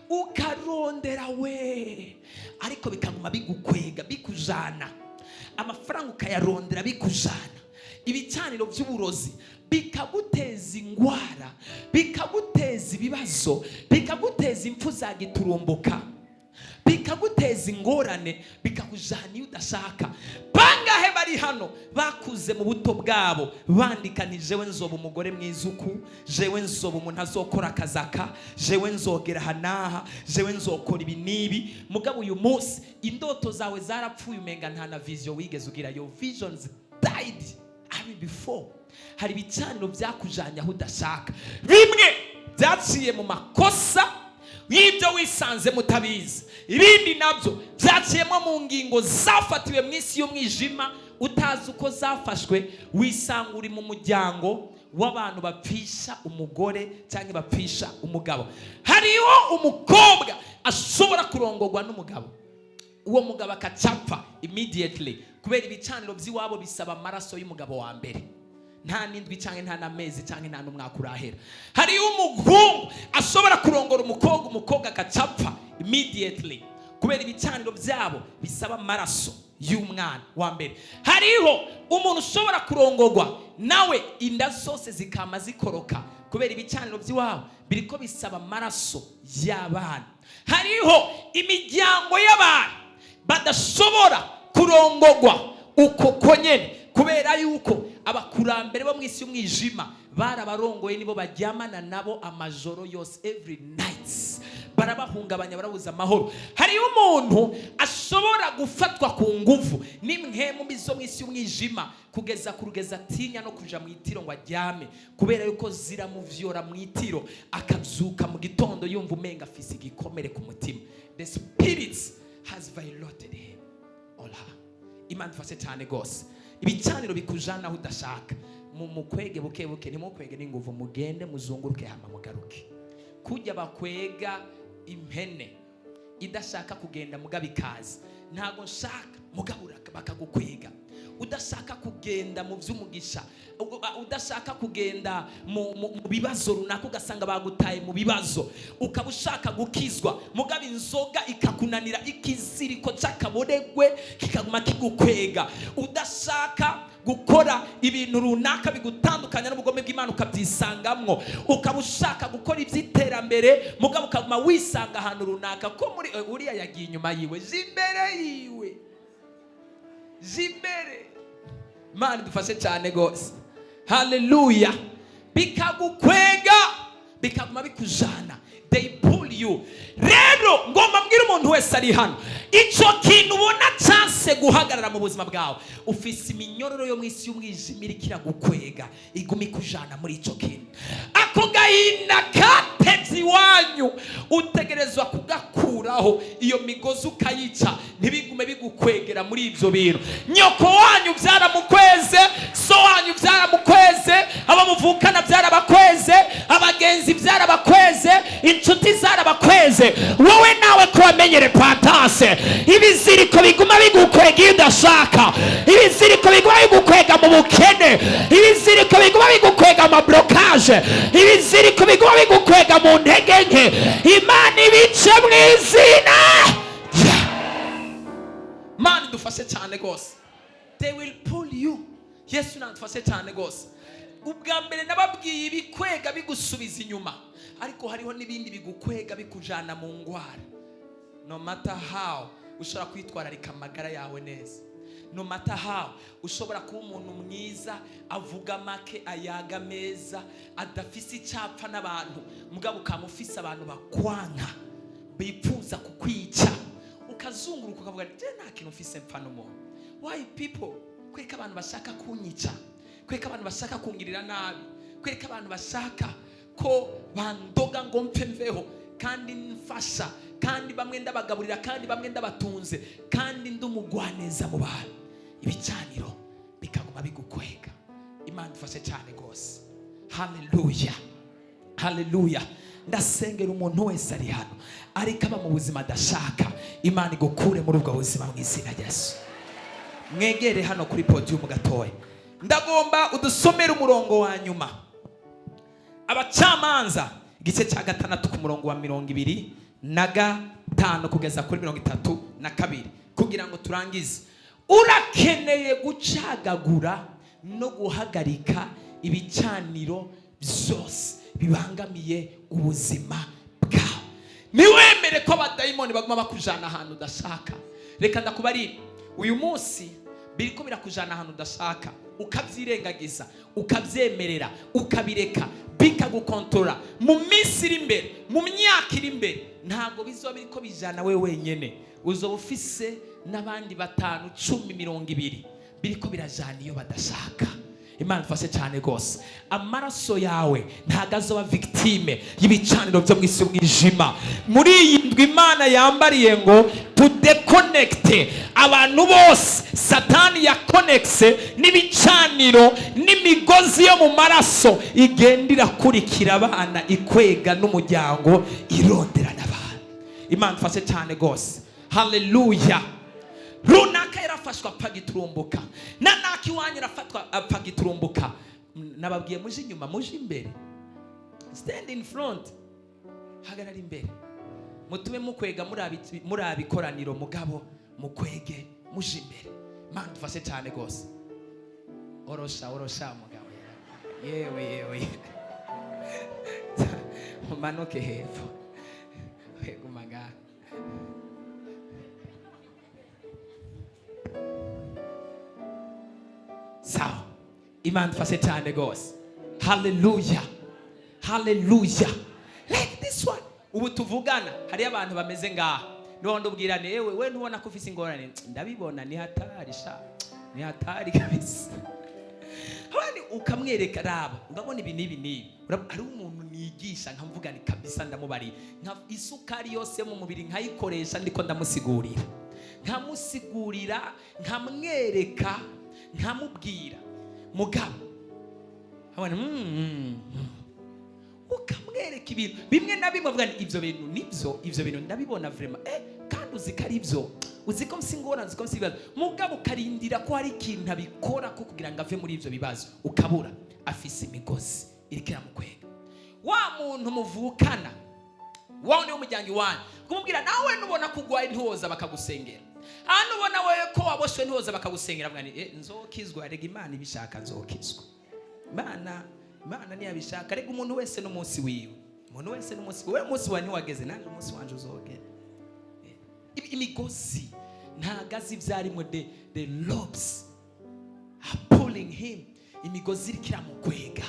ukarondera we, ariko bikaguma bigukwega, bikujana. Amafaranga ukayarondera, bikujana. Ibicaniro by'uburozi bikaguteza ingwara, bikaguteza ibibazo, bikaguteza impfu za giturumbuka. Bikaguteza ingorane, bikakujana iyo udashaka. Bangahe bari hano bakuze mu buto bwabo bandika ni "Jewe nzoba umugore mwiza uku, jewe nzoba umuntu azokora akazaka, jewe nzogera aha n'aha, jewe nzokora ibi n'ibi"? Mugabo uyu munsi indoto zawe zarapfuye, umenga nta na vision wigeze ugira. Your visions died early before. Hari ibicaniro byakujanye aho udashaka. Bimwe byaciye mu makosa y'ibyo wisanze mutabizi, ibindi nabyo byaciyemo mu ngingo zafatiwe mu isi y'umwijima utazi uko zafashwe. Wisanga uri mu muryango w'abantu bapfisha umugore cyangwa bapfisha umugabo. Hariho umukobwa ashobora kurongorwa n'umugabo, uwo mugabo akacapfa immediately kubera ibicaniro by'iwabo bisaba amaraso y'umugabo wa mbere, nta n'indwi cyangwa nta n'amezi cyangwa nta n'umwaka urahera. Hariho umuhungu ashobora kurongora umukobwa, umukobwa akacapfa immediately kubera ibicaniro byabo bisaba amaraso y'umwana wa mbere. Hariho umuntu ushobora kurongorwa nawe, inda zose zikama zikoroka kubera ibicaniro by'iwabo biriko bisaba amaraso y'abana. Hariho imiryango y'abantu badashobora kurongorwa uko konyene kubera yuko abakurambere bo mu isi y'umwijima barabarongoye, nibo baryamana nabo amajoro yose, every night barabahungabanya, barabuza amahoro. Hariho umuntu ashobora gufatwa ku nguvu n'impwemu mbi zo mu isi y'umwijima kugeza ku rugeza atinya no kuja mu itiro ngo aryame, kubera yuko ziramuvyora mu itiro, akabyuka mu gitondo yumva umenga afise igikomere ku mutima. The spirits has violated him or her. Imana ifashe cyane rwose. Ibicaniro bikujana aho udashaka, mu mukwege buke buke, ntimukwege n'inguvu, mugende muzunguruke hama mugaruke. Kujya bakwega impene idashaka kugenda mugabo ikaza, "Ntabwo nshaka," mugabo bakagukwega. Udashaka kugenda mu by'umugisha, udashaka kugenda mu bibazo runaka, ugasanga bagutaye mu bibazo. Ukaba ushaka gukizwa, mugabo inzoga ikakunanira, ikiziriko cy'akaboregwe kikaguma kigukwega. Udashaka gukora ibintu runaka bigutandukanya n'ubugome bw'Imana, ukabyisangamwo. Ukaba ushaka gukora iby'iterambere, mugabo ukaguma wisanga ahantu runaka ko muri uriya yagiye inyuma yiwe, je imbere yiwe, je imbere. Imana idufashe cyane rwose. Haleluya. Bikagukwega, bikaguma bikujana, they pull you. Rero ngomba mbwira umuntu wese ari hano, icyo kintu ubona cyanse guhagarara mu buzima bwawe, ufise iminyororo yo mu isi y'umwijima iriko iragukwega, iguma ikujana muri icyo kintu. Ako gahinda katevye iwanyu utegerezwa kugakuraho, iyo migozi ukayica, ntibigume bigukwegera muri ibyo bintu. Nyoko wanyu byaramukweze, so wanyu byaramukweze, abo muvukana byarabakweze, abagenzi byarabakweze, inshuti zarabakweze. Wowe nawe ko wamenye repentance, ibiziriko biguma bigukwega iyo udashaka, ibiziriko biguma bigukwega mu bukene, ibiziriko biguma bigukwega mu blocage, ibiziriko biguma bigukwega mu ntege nke, Imana ibice mu izina. Mana idufashe cyane rwose. They will pull you. Yesu nadufashe cyane rwose. Ubwa mbere nababwiye ibikwega bigusubiza inyuma, ariko hariho n'ibindi bigukwega bikujana mu ngwara. No matter how ushobora kwitwararika amagara yawe neza, no matter how ushobora kuba umuntu mwiza, avuga make, ayaga meza, adafise icyapfa n'abantu, mugabo ukaba ufise abantu bakwanka, bipfuza kukwica, ukazunguruka ukavuga: "Je nta kintu mfise mpfa n'umuntu. Why people? Kwereka abantu bashaka kunyica, kwereka abantu bashaka kungirira nabi, kwereka abantu bashaka ko bandoga ngo mpfe mveho, kandi mfasha, kandi bamwe ndabagaburira, kandi bamwe ndabatunze, kandi ndi umugwaneza mu bantu?" Ibicaniro bikaguma bigukwega. Imana ifashe cyane rwose. Haleluya, haleluya. Ndasengera umuntu wese ari hano ariko aba mu buzima adashaka, Imana igukure muri ubwo buzima mu izina rya Yesu. Mwegere hano kuri podium gatoya, ndagomba udusomere umurongo wa nyuma, Abacamanza igice cya 6 ku murongo wa 25 kugeza kuri 32, kugira ngo turangize. Urakeneye gucagagura no guhagarika ibicaniro byose bibangamiye ubuzima bwawe. Ntiwemere ko abadayimoni baguma bakujana ahantu udashaka. Reka ndakubarire, uyu munsi biriko birakujana ahantu udashaka, ukabyirengagiza, ukabyemerera, ukabireka bikagukontorora. Mu minsi iri imbere, mu myaka iri imbere, ntabwo bizoba biriko bijana we wenyene, uzoba ufise n'abandi batanu, 10, 20 biriko birajana iyo badashaka. Imana ifashe cyane rwose. Amaraso yawe ntabwo azoba victime y'ibicaniro byo mu isi y'umwijima. Muri iyi ndwi Imana yambariye ngo tudéconnecte abantu bose Satani yakonekise n'ibicaniro n'imigozi yo mu maraso igenda irakurikira abana, ikwega n'umuryango, irondera n'abantu. Imana ifashe cyane rwose. Haleluya! Runaka yarafashwe apfa giturumbuka, na naka iwanyu arafatwa apfa giturumbuka. Nababwiye muje inyuma, muje imbere. Stand in front, hagarara imbere, mutume mukwega muri abikoraniro, mugabo mukwege muje imbere. Mana dufashe cyane rwose. Orosha, orosha mugabo. Yewe, yewe, umanuke hepfo, weguma ngaha. Sawa, Imana ifashe cyane rwose. Haleluya, haleluya! Like this one, ubu tuvugana hariyo abantu bameze ngaha. Niba ndubwira ni ewe, we ntubona ko ufise ingorane? Ndabibona, ni hatari sha, ni hatari kabisa. Abandi ukamwereka: raba, urabona ibi n'ibi n'ibi. Hari umuntu nigisha nkamuvuga ni kabisa, ndamubariye nka isukari yose yo mu mubiri nkayikoresha, ndiko ndamusigurira, nkamusigurira, nkamwereka, nkamubwira. Mugabo abona ukamwereka ibintu bimwe na bimwe, avuga ni ibyo bintu nibyo, ibyo bintu ndabibona vraiment, kandi uzi ko ari byo, uzi ko msi ingorane, uzi ko msi ibibazo. Mugabo ukarindira ko hari ikintu abikora ko kugira ngo ave muri ibyo bibazo, ukabura. Afise imigozi iriko iramukwega. Wa muntu muvukana, wa wundi w'umuryango iwanyu, kumubwira nawe nubona ko urwaye ntiwoza bakagusengera? Hano ubona wewe ko waboshwe ntiwoza bakagusengera? Avuga ni nzokizwa rega, Imana ibishaka nzokizwa. Imana ntiyabishaka rega. Umuntu wese n'umunsi wiwe, umuntu wese n'umunsi wiwe. Umunsi wawe ntiwageze, nanjye umunsi wanje uzogera. Imigozi ntago azi ibyo arimo. The ropes are pulling him. Imigozi iriko iramukwega.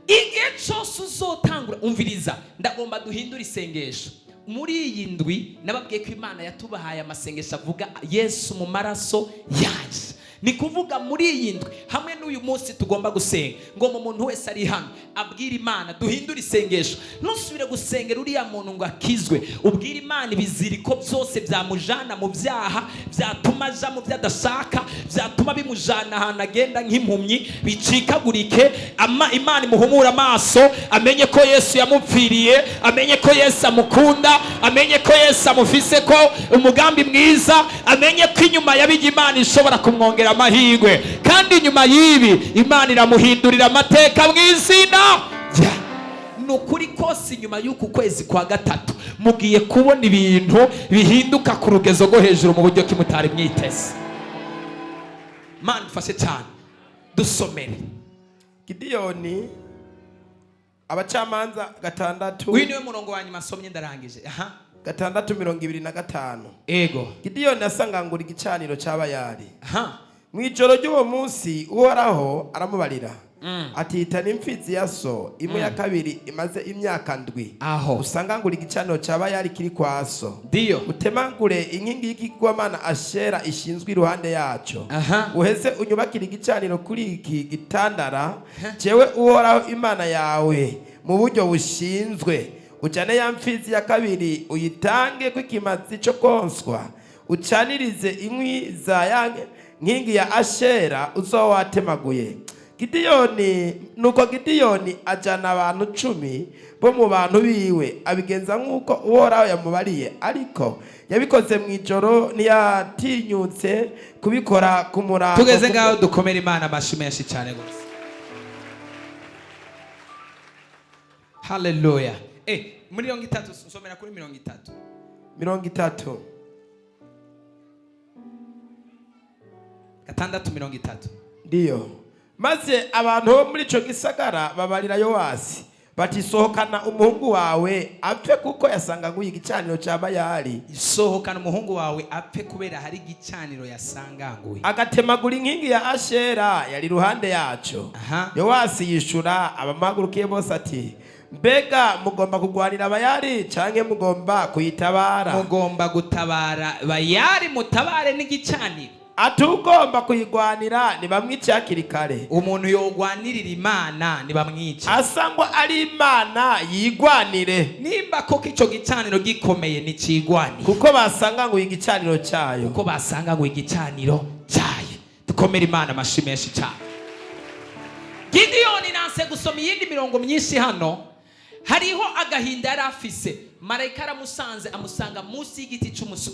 Igihe cyose uzotangura, umviriza, ndagomba duhindure isengesho muri iyi ndwi. Nababwiye ko Imana yatubahaye amasengesho avuga Yesu mu maraso yaje. Ni kuvuga muri iyi ndwi hamwe n'uyu munsi tugomba gusenga ngo mu muntu wese ari hano abwire Imana duhindure isengesho. Ntusubire gusengera uriya muntu ngo akizwe. Ubwire Imana ibiziriko byose byamujana mu byaha, byatuma aja mu byo adashaka, byatuma bimujana ahantu agenda nk'impumyi, bicikagurike. Ama Imana imuhumure amaso, amenye ko Yesu yamupfiriye, amenye ko Yesu amukunda, amenye ko Yesu amufise ko umugambi mwiza, amenye ko inyuma ya bijya Imana ishobora kumwongera amahirwe, kandi inyuma y'ibi Imana iramuhindurira amateka mu izina rya. Ni ukuri kose, inyuma y'uku kwezi kwa gatatu mugiye kubona ibintu bihinduka ku rugezo rwo hejuru mu buryo kimutari mwiteze. Mana ifashe cyane. Dusomere. Gidiyoni, Abacamanza 6. Uyu niwe murongo wa nyuma nsomye, ndarangije aha. 6:25. Ego. Gidiyoni asangangura igicaniro cya Bayali. Mu ijoro ry'uwo munsi Uhoraho aramubarira ati: "Hitana imfizi ya so imwe ya kabiri imaze imyaka 7, Aho. usangangura igicaniro cya Bayali kiri kwa so, Ndiyo. utemagure inkingi y'ikigwamana Ashera ishinzwe iruhande yaco, uheze unyubakire igicaniro kuri iki gitandara, jewe Uhoraho Imana yawe, mu buryo bushinzwe. Ujane ya mfizi ya kabiri uyitange kw'ikimazi cyo konswa, ucanirize inkwi za ya nkingi ya Ashera uzoba watemaguye." Gidiyoni, nuko Gidiyoni ajana abantu 10 bo mu bantu biwe, abigenza nk'uko Uhoraho yamubariye, ariko yabikoze mu ijoro, ntiyatinyutse kubikora ku murango. Tugeze ngaho, dukomere Imana amashyi menshi cyane rwose. Haleluya! Muri 30, nsomera kuri 30. 30. 6:30. Ndiyo. Maze abantu bo muri ico gisagara babarira Yowasi. Bati: "Sohokana umuhungu wawe apfe, kuko yasangaguye igicaniro cya Bayali, Sohokana umuhungu wawe apfe kubera hari igicaniro yasanganguye, agatemagura inkingi ya Ashera yari iruhande yaco." Yowasi yishura abamuhagurukiye bose ati: "Mbega mugomba kugwanira Bayali canke mugomba kuyitabara?" Mugomba gutabara Bayari, mutabare n'igicaniro? Ati: "Ugomba kuyigwanira nibamwice hakiri kare." Umuntu yogwanirira Imana ntibamwice. Asa ngo ari Imana yigwanire. Nimba koko icyo gicaniro gikomeye, nticigwanire. Kuko basanga ngo igicaniro cyayo. Kuko basanga ngo igicaniro cyayo. Dukomere Imana amashi menshi cyane. Gidiyoni, nanse gusoma iyindi mirongo myinshi hano. Hariho agahinda yari afise. Marayika aramusanze, amusanga munsi y'igiti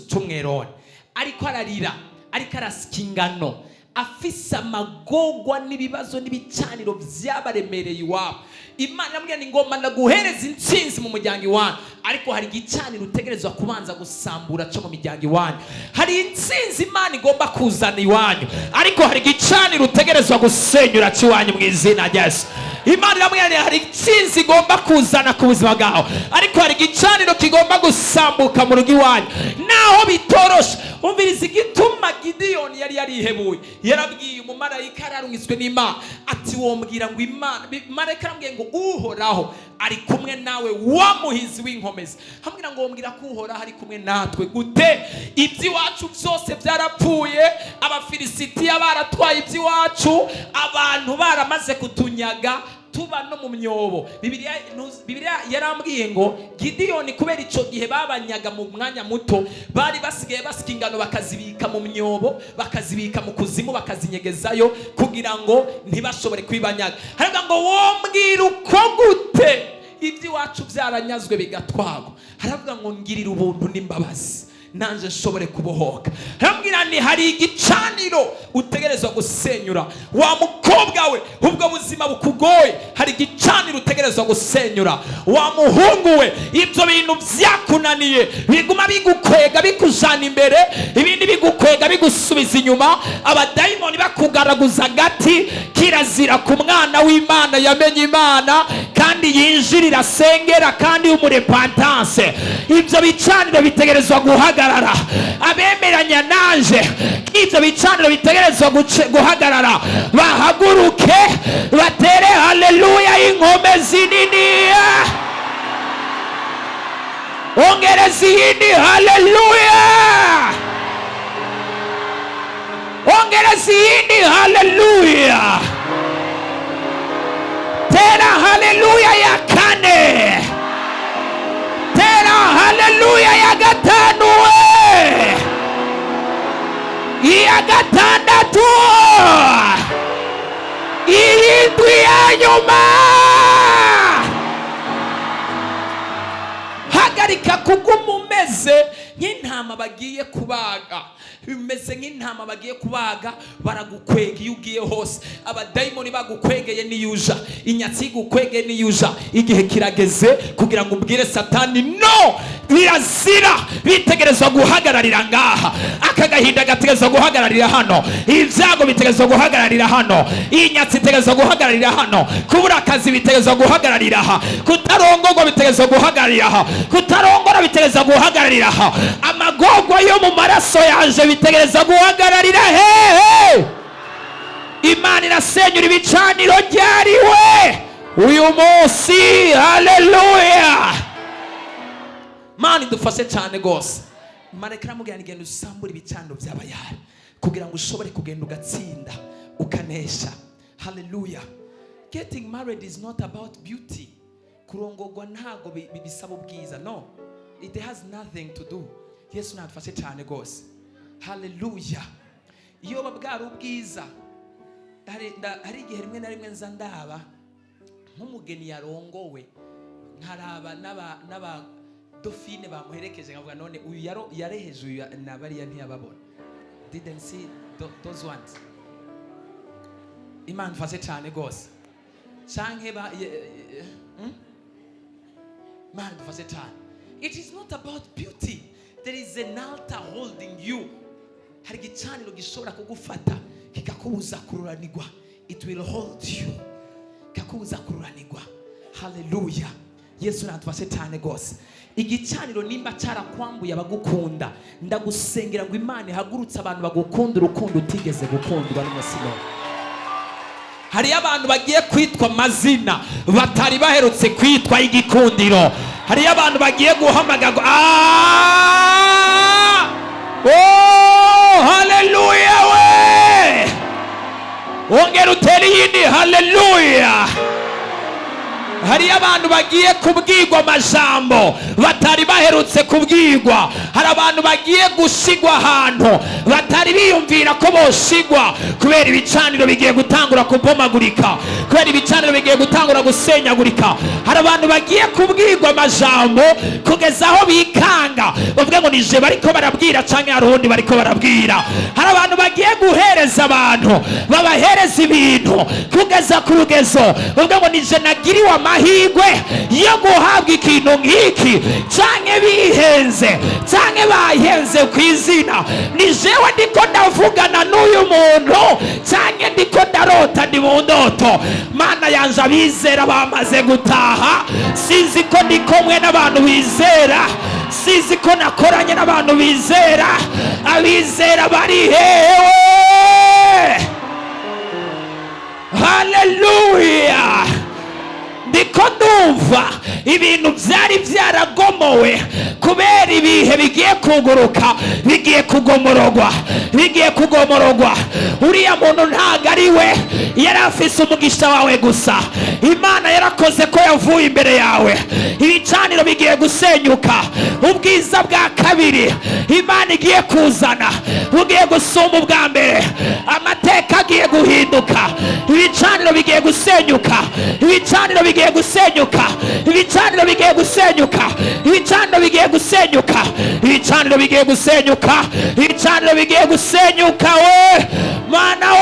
c'umweroni, ariko ararira, ariko arasika ingano, afise amagogwa n'ibibazo n'ibicaniro byabaremereye iwabo. Imana iramubwira ni ngomba ndaguhereza intsinzi mu muryango iwanyu, ariko hari igicaniro utegerezwa kubanza gusambura cyo mu miryango iwanyu. Hari intsinzi Imana igomba kuzana iwanyu, ariko hari igicaniro utegerezwa gusenyura cy'iwanyu mu izina rya Yesu. Imana iramubwira ngo hari intsinzi igomba kuzana ku buzima bwawe, ariko hari igicaniro kigomba gusambuka mu rugo iwanyu, naho bitoroshe. Umviriza igituma Gidiyoni yari yarihebuye. Yarabwiye umumarayika yararungitswe n'Imana ati: "Wombwira ngo Imana." Marayika aramubwiye ngo: "Uhoraho ari kumwe nawe, wa muhizi w'inkomezi." Hamubwira ngo: "Wombwira ko Uhoraho ari kumwe natwe gute? Iby'iwacu byose byarapfuye, Abafilisitiya baratwaye iby'iwacu, abantu baramaze kutunyaga, tuba no mu myobo." Bibiliya yarambwiye ngo Gidiyoni, kubera icyo gihe babanyaga mu mwanya muto, bari basigaye basika ingano bakazibika mu myobo, bakazibika mu kuzimu, bakazinyegezayo kugira ngo ntibashobore kubibanyaga. Haravuga ngo: "Wombwira uko gute iby'iwacu byaranyazwe bigatwagwa?" Haravuga ngo: "Ngirira ubuntu n'imbabazi, nanje nshobore kubohoka." Arambwira ni hari igicaniro utegerezwa gusenyura. Wa mukobwa we, ubwo buzima bukugoye, hari igicaniro utegerezwa gusenyura. Wa muhungu we, ibyo bintu byakunaniye biguma bigukwega bikujana imbere, ibindi bigukwega bigusubiza inyuma, abadayimoni bakugaraguza agati, kirazira ku mwana w'Imana yamenye Imana kandi yinjirira asengera kandi y'umurepentance. Ibyo bicaniro bitegerezwa guhagarara. Abemeranya nanje ibyo bicaniro bitegerezwa guhagarara bahaguruke batere haleluya y'inkomezi nini. Ongereza iyindi haleluya, ongereza iyindi haleluya, tera haleluya ya kane, tera haleluya ya gatanu, we iya gatandatu, iyindwi ya nyuma. Hagarika kuguma umeze nk'intama bagiye kubaga. Bimeze nk'intama bagiye kubaga, baragukwega iyo ugiye hose. Abadayimoni bagukwegeye niyuja, inyatsi igukwegeye niyuja. Igihe kirageze kugira ngo ubwire Satani: "No, birazira, bitegerezwa guhagararira ngaha. Aka gahinda gategerezwa guhagararira hano, ibyago bitegerezwa guhagararira hano, inyatsi itegerezwa guhagararira hano, kubura akazi bitegerezwa guhagararira aha, kutarongorwa bitegerezwa guhagararira aha, kutarongora bitegerezwa guhagararira aha, amagorwa yo mu maraso yaje bitegerezwa guhagararira hehe." Imana irasenyura ibicaniro ryariwe uyu munsi. Haleluya! Mana idufashe cyane rwose. Marayika aramubwira ngo: "Genda usambure ibicaniro by'Abayari kugira ngo ushobore kugenda ugatsinda ukanesha." Haleluya! Getting married is not about beauty. Kurongorwa ntago bisaba ubwiza. No, it has nothing to do. Yesu nadufashe cyane rwose. Haleluya! Iyo bwari ubwiza, hari igihe rimwe na rimwe nza ndaba nk'umugeni yarongowe, nkaraba n'aba dauphine bamuherekeje, nkavuga: "None uyu yareheje uyu na bariya ntiyababona?" Didn't see those ones. Imana ifashe cyane rwose. Canke ba Imana idufashe cyane. It is not about beauty. There is an altar holding you. Hari igicaniro gishobora kugufata kikakubuza kururanirwa. It will hold you, kikakubuza kururanirwa. Haleluya! Yesu natufashe cyane rwose. Igicaniro nimba cyarakwambuye abagukunda, ndagusengera ngo Imana ihagurutse abantu bagukunda urukundo utigeze gukundwa n'umunsi n'umwe. Hariyo abantu bagiye kwitwa amazina batari baherutse kwitwa y'igikundiro. Hariyo abantu bagiye guhamagarwa. Ah! Oh, haleluya we! Wongera utere iyindi haleluya. Hariyo abantu bagiye kubwirwa amajambo batari baherutse kubwirwa. Hari abantu bagiye gusigwa ahantu batari biyumvira ko bosigwa, kubera ibicaniro bigiye gutangura kubomagurika, kubera ibicaniro bigiye gutangura gusenyagurika. Hari abantu bagiye kubwirwa amajambo kugeza aho bikanga, bavuga ngo nije bariko barabwira canke hari uwundi bariko barabwira. Hari abantu bagiye guhereza abantu, babahereza ibintu kugeza ku rugezo bavuga ngo nije nagiriwe amahirwe yo guhabwa ikintu nk'iki, canke bihenze, canke bahenze ku izina. Ni jewe ndiko ndavugana n'uyu muntu, canke ndiko ndarota, ndi mu ndoto? Mana yanje, abizera bamaze gutaha. Sinzi ko ndi kumwe n'abantu bizera, sinzi ko nakoranye n'abantu bizera. Abizera bari hewe? Haleluya! Ndiko ndumva ibintu byari byaragomowe kubera ibihe bigiye kuguruka, bigiye kugomorogwa, bigiye kugomorogwa. Uriya muntu ntabwo ari we yari afise umugisha wawe gusa. Imana yarakoze ko yavuye imbere yawe. Ibicaniro bigiye gusenyuka. Ubwiza bwa kabiri Imana igiye kuzana bugiye gusumba ubwa mbere. Amateka agiye guhinduka. Ibicaniro bigiye gusenyuka, ibicaniro bigiye gusenyuka, ibicaniro bigiye gusenyuka, ibicaniro bigiye gusenyuka, ibicaniro bigiye gusenyuka, ibicaniro bigiye gusenyuka. We Mana we,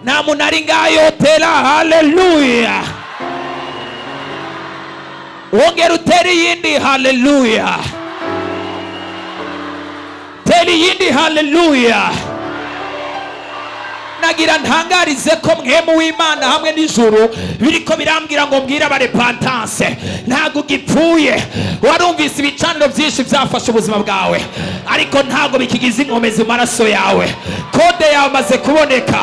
nta muntu ari ngayotera haleluya. Wongera utere iyindi haleluya, tera iyindi haleluya. Nagira ntangarize ko Mpwemu w'Imana hamwe n'ijuru biriko birambwira ngo mbwire aba repentance: ntabwo ugipfuye. Warumvise ibicaniro byinshi byafashe ubuzima bwawe, ariko ntabwo bikigize inkomezi mu maraso yawe. Code yamaze kuboneka,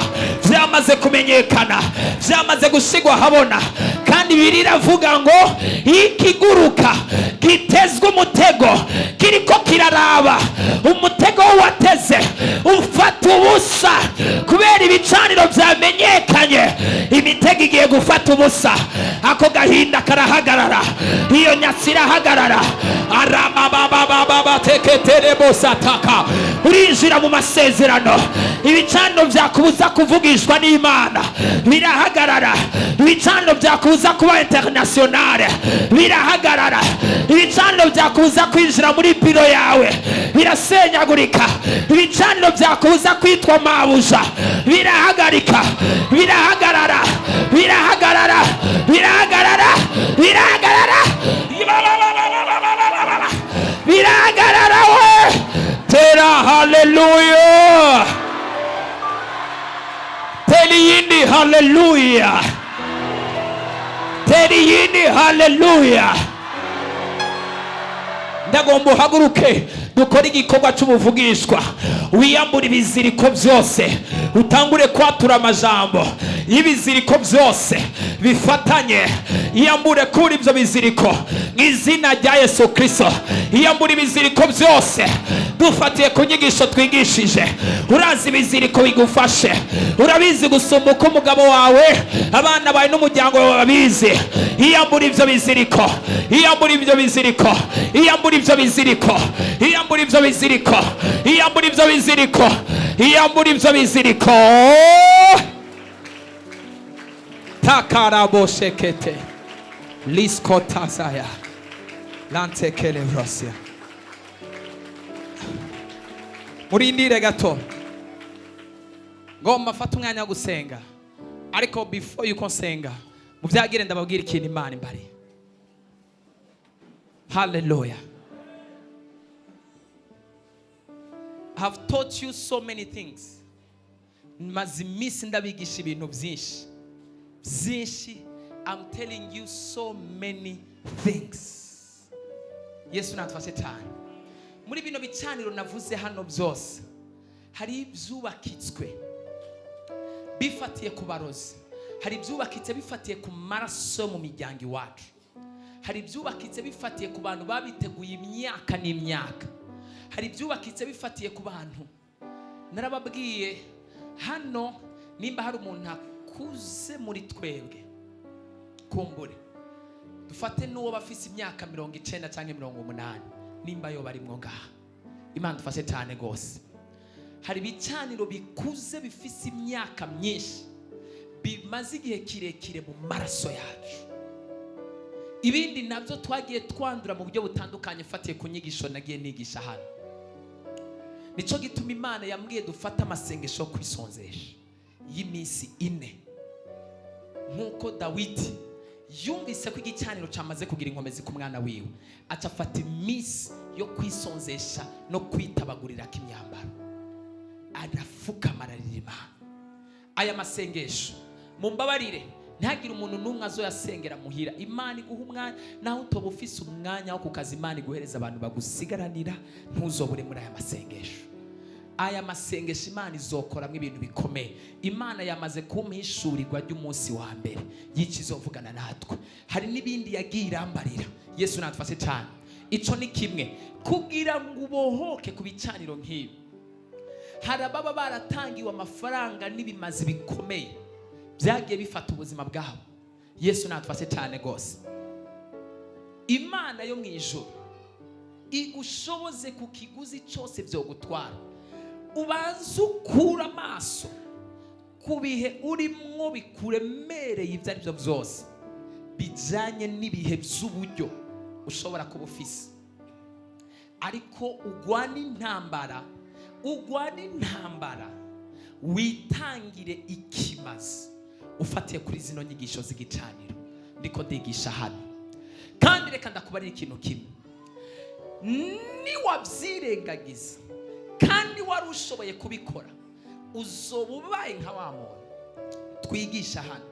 byamaze kumenyekana, byamaze gusigwa ahabona. Kandi biri iravuga ngo ikiguruka gitezwe umutego kiriko kiraraba umutego wateze ufata ubusa, kubera ibicaniro byamenyekanye. Imitego igiye gufata ubusa. Ako gahinda karahagarara, iyo nyatsi irahagarara. Aramababababateketerebosataka. Urinjira mu masezerano. Ibicaniro byakubuza kuvugishwa n'Imana birahagarara. Ibicaniro byakubuza kuba internationale birahagarara. Ibicaniro byakubuza kwinjira muri biro yawe birasenyagurika. Ibicaniro byakubuza kwitwa mabuja birahagarika, birahagarara, birahagarara, birahagarara, birahagarara, birahagarara. We tera haleluya, tera iyindi haleluya, tera iyindi haleluya. Ndagomba uhaguruke, dukore igikorwa cy'ubuvugishwa. Wiyambure ibiziriko byose, utangure kwatura amajambo y'ibiziriko byose bifatanye. Iyambure kuri ibyo biziriko mu izina rya Yesu Kirisito. Iyambure ibiziriko byose dufatiye ku nyigisho twigishije. Urazi ibiziriko bigufashe, urabizi gusumba uko umugabo wawe, abana bawe n'umuryango wawe babizi. Iyambure ibyo biziriko, iyambure ibyo biziriko, iyambure ibyo biziriko, iyambure ibyo biziriko, iyambure ibyo biziriko, iyambure ibyo biziriko. Takaraboshekete liskotasaya lantekelevrosia. Murindire gato, ngomba mfate umwanya wo gusenga. Ariko before yuko nsenga, mubyagire ndababwira ikintu Imana imbari. Haleluya! I have taught you so many things. Maze iminsi ndabigisha ibintu byinshi. byinshi. I'm telling you so many things. Yesu natufashe cyane. Muri bino bicaniro navuze hano byose, hari ibyubakitswe bifatiye ku barozi, hari ibyubakitse bifatiye ku maraso yo mu miryango iwacu, hari ibyubakitse bifatiye ku bantu babiteguye imyaka n'imyaka, hari ibyubakitse bifatiye ku bantu. Narababwiye hano, nimba hari umuntu akuze muri twebwe, kumbure dufate n'uwo bafise imyaka 90 cyangwa 80, nimba yo barimwo ngaha, Imana dufashe cyane rwose. Hari ibicaniro bikuze bifise imyaka myinshi, bimaze igihe kirekire mu maraso yacu. Ibindi nabyo twagiye twandura mu buryo butandukanye, mfatiye ku nyigisho nagiye nigisha hano. Nicyo gituma Imana yambwiye dufate amasengesho yo kwisonzesha y'iminsi 4, nk'uko Dawidi yumvise ko igicaniro cyamaze kugira inkomezi ku mwana wiwe, aca afata iminsi yo kwisonzesha no kwitabagurira imyambaro, arafukama, ararira Imana. Aya masengesho, mumbabarire, ntihagire umuntu n'umwe azoyasengera muhira. Imana iguha umwanya, naho utoba ufise umwanya wo ku kazi, Imana iguhereza abantu bagusigaranira, ntuzobure muri aya masengesho. Aya masengesho Imana izokoramo ibintu bikomeye. Imana yamaze kumpishurirwa ry'umunsi wa mbere y'icyo izovugana natwe. Hari n'ibindi yagiye irambarira. Yesu natufashe cyane. Ico ni kimwe kugira ngo ubohoke ku bicaniro nk'ibi. Hari ababa baratangiwe amafaranga n'ibimazi bikomeye byagiye bifata ubuzima bwabo. Yesu natufashe cyane rwose. Imana yo mu ijuru igushoboze ku kiguzi cyose byogutwara, ubanze ukura amaso ku bihe urimwo bikuremereye, ibyo ari byo byose bijyanye n'ibihe by'uburyo ushobora kuba ufise, ariko ugwana intambara, ugwana intambara, witangire ikimazi ufatiye kuri zino nyigisho z'igicaniro ndiko ndigisha hano. Kandi reka ndakubarira ikintu kimwe: niwabyirengagiza kandi wari ushoboye kubikora, uzoba ubaye nka wa muntu twigisha hano.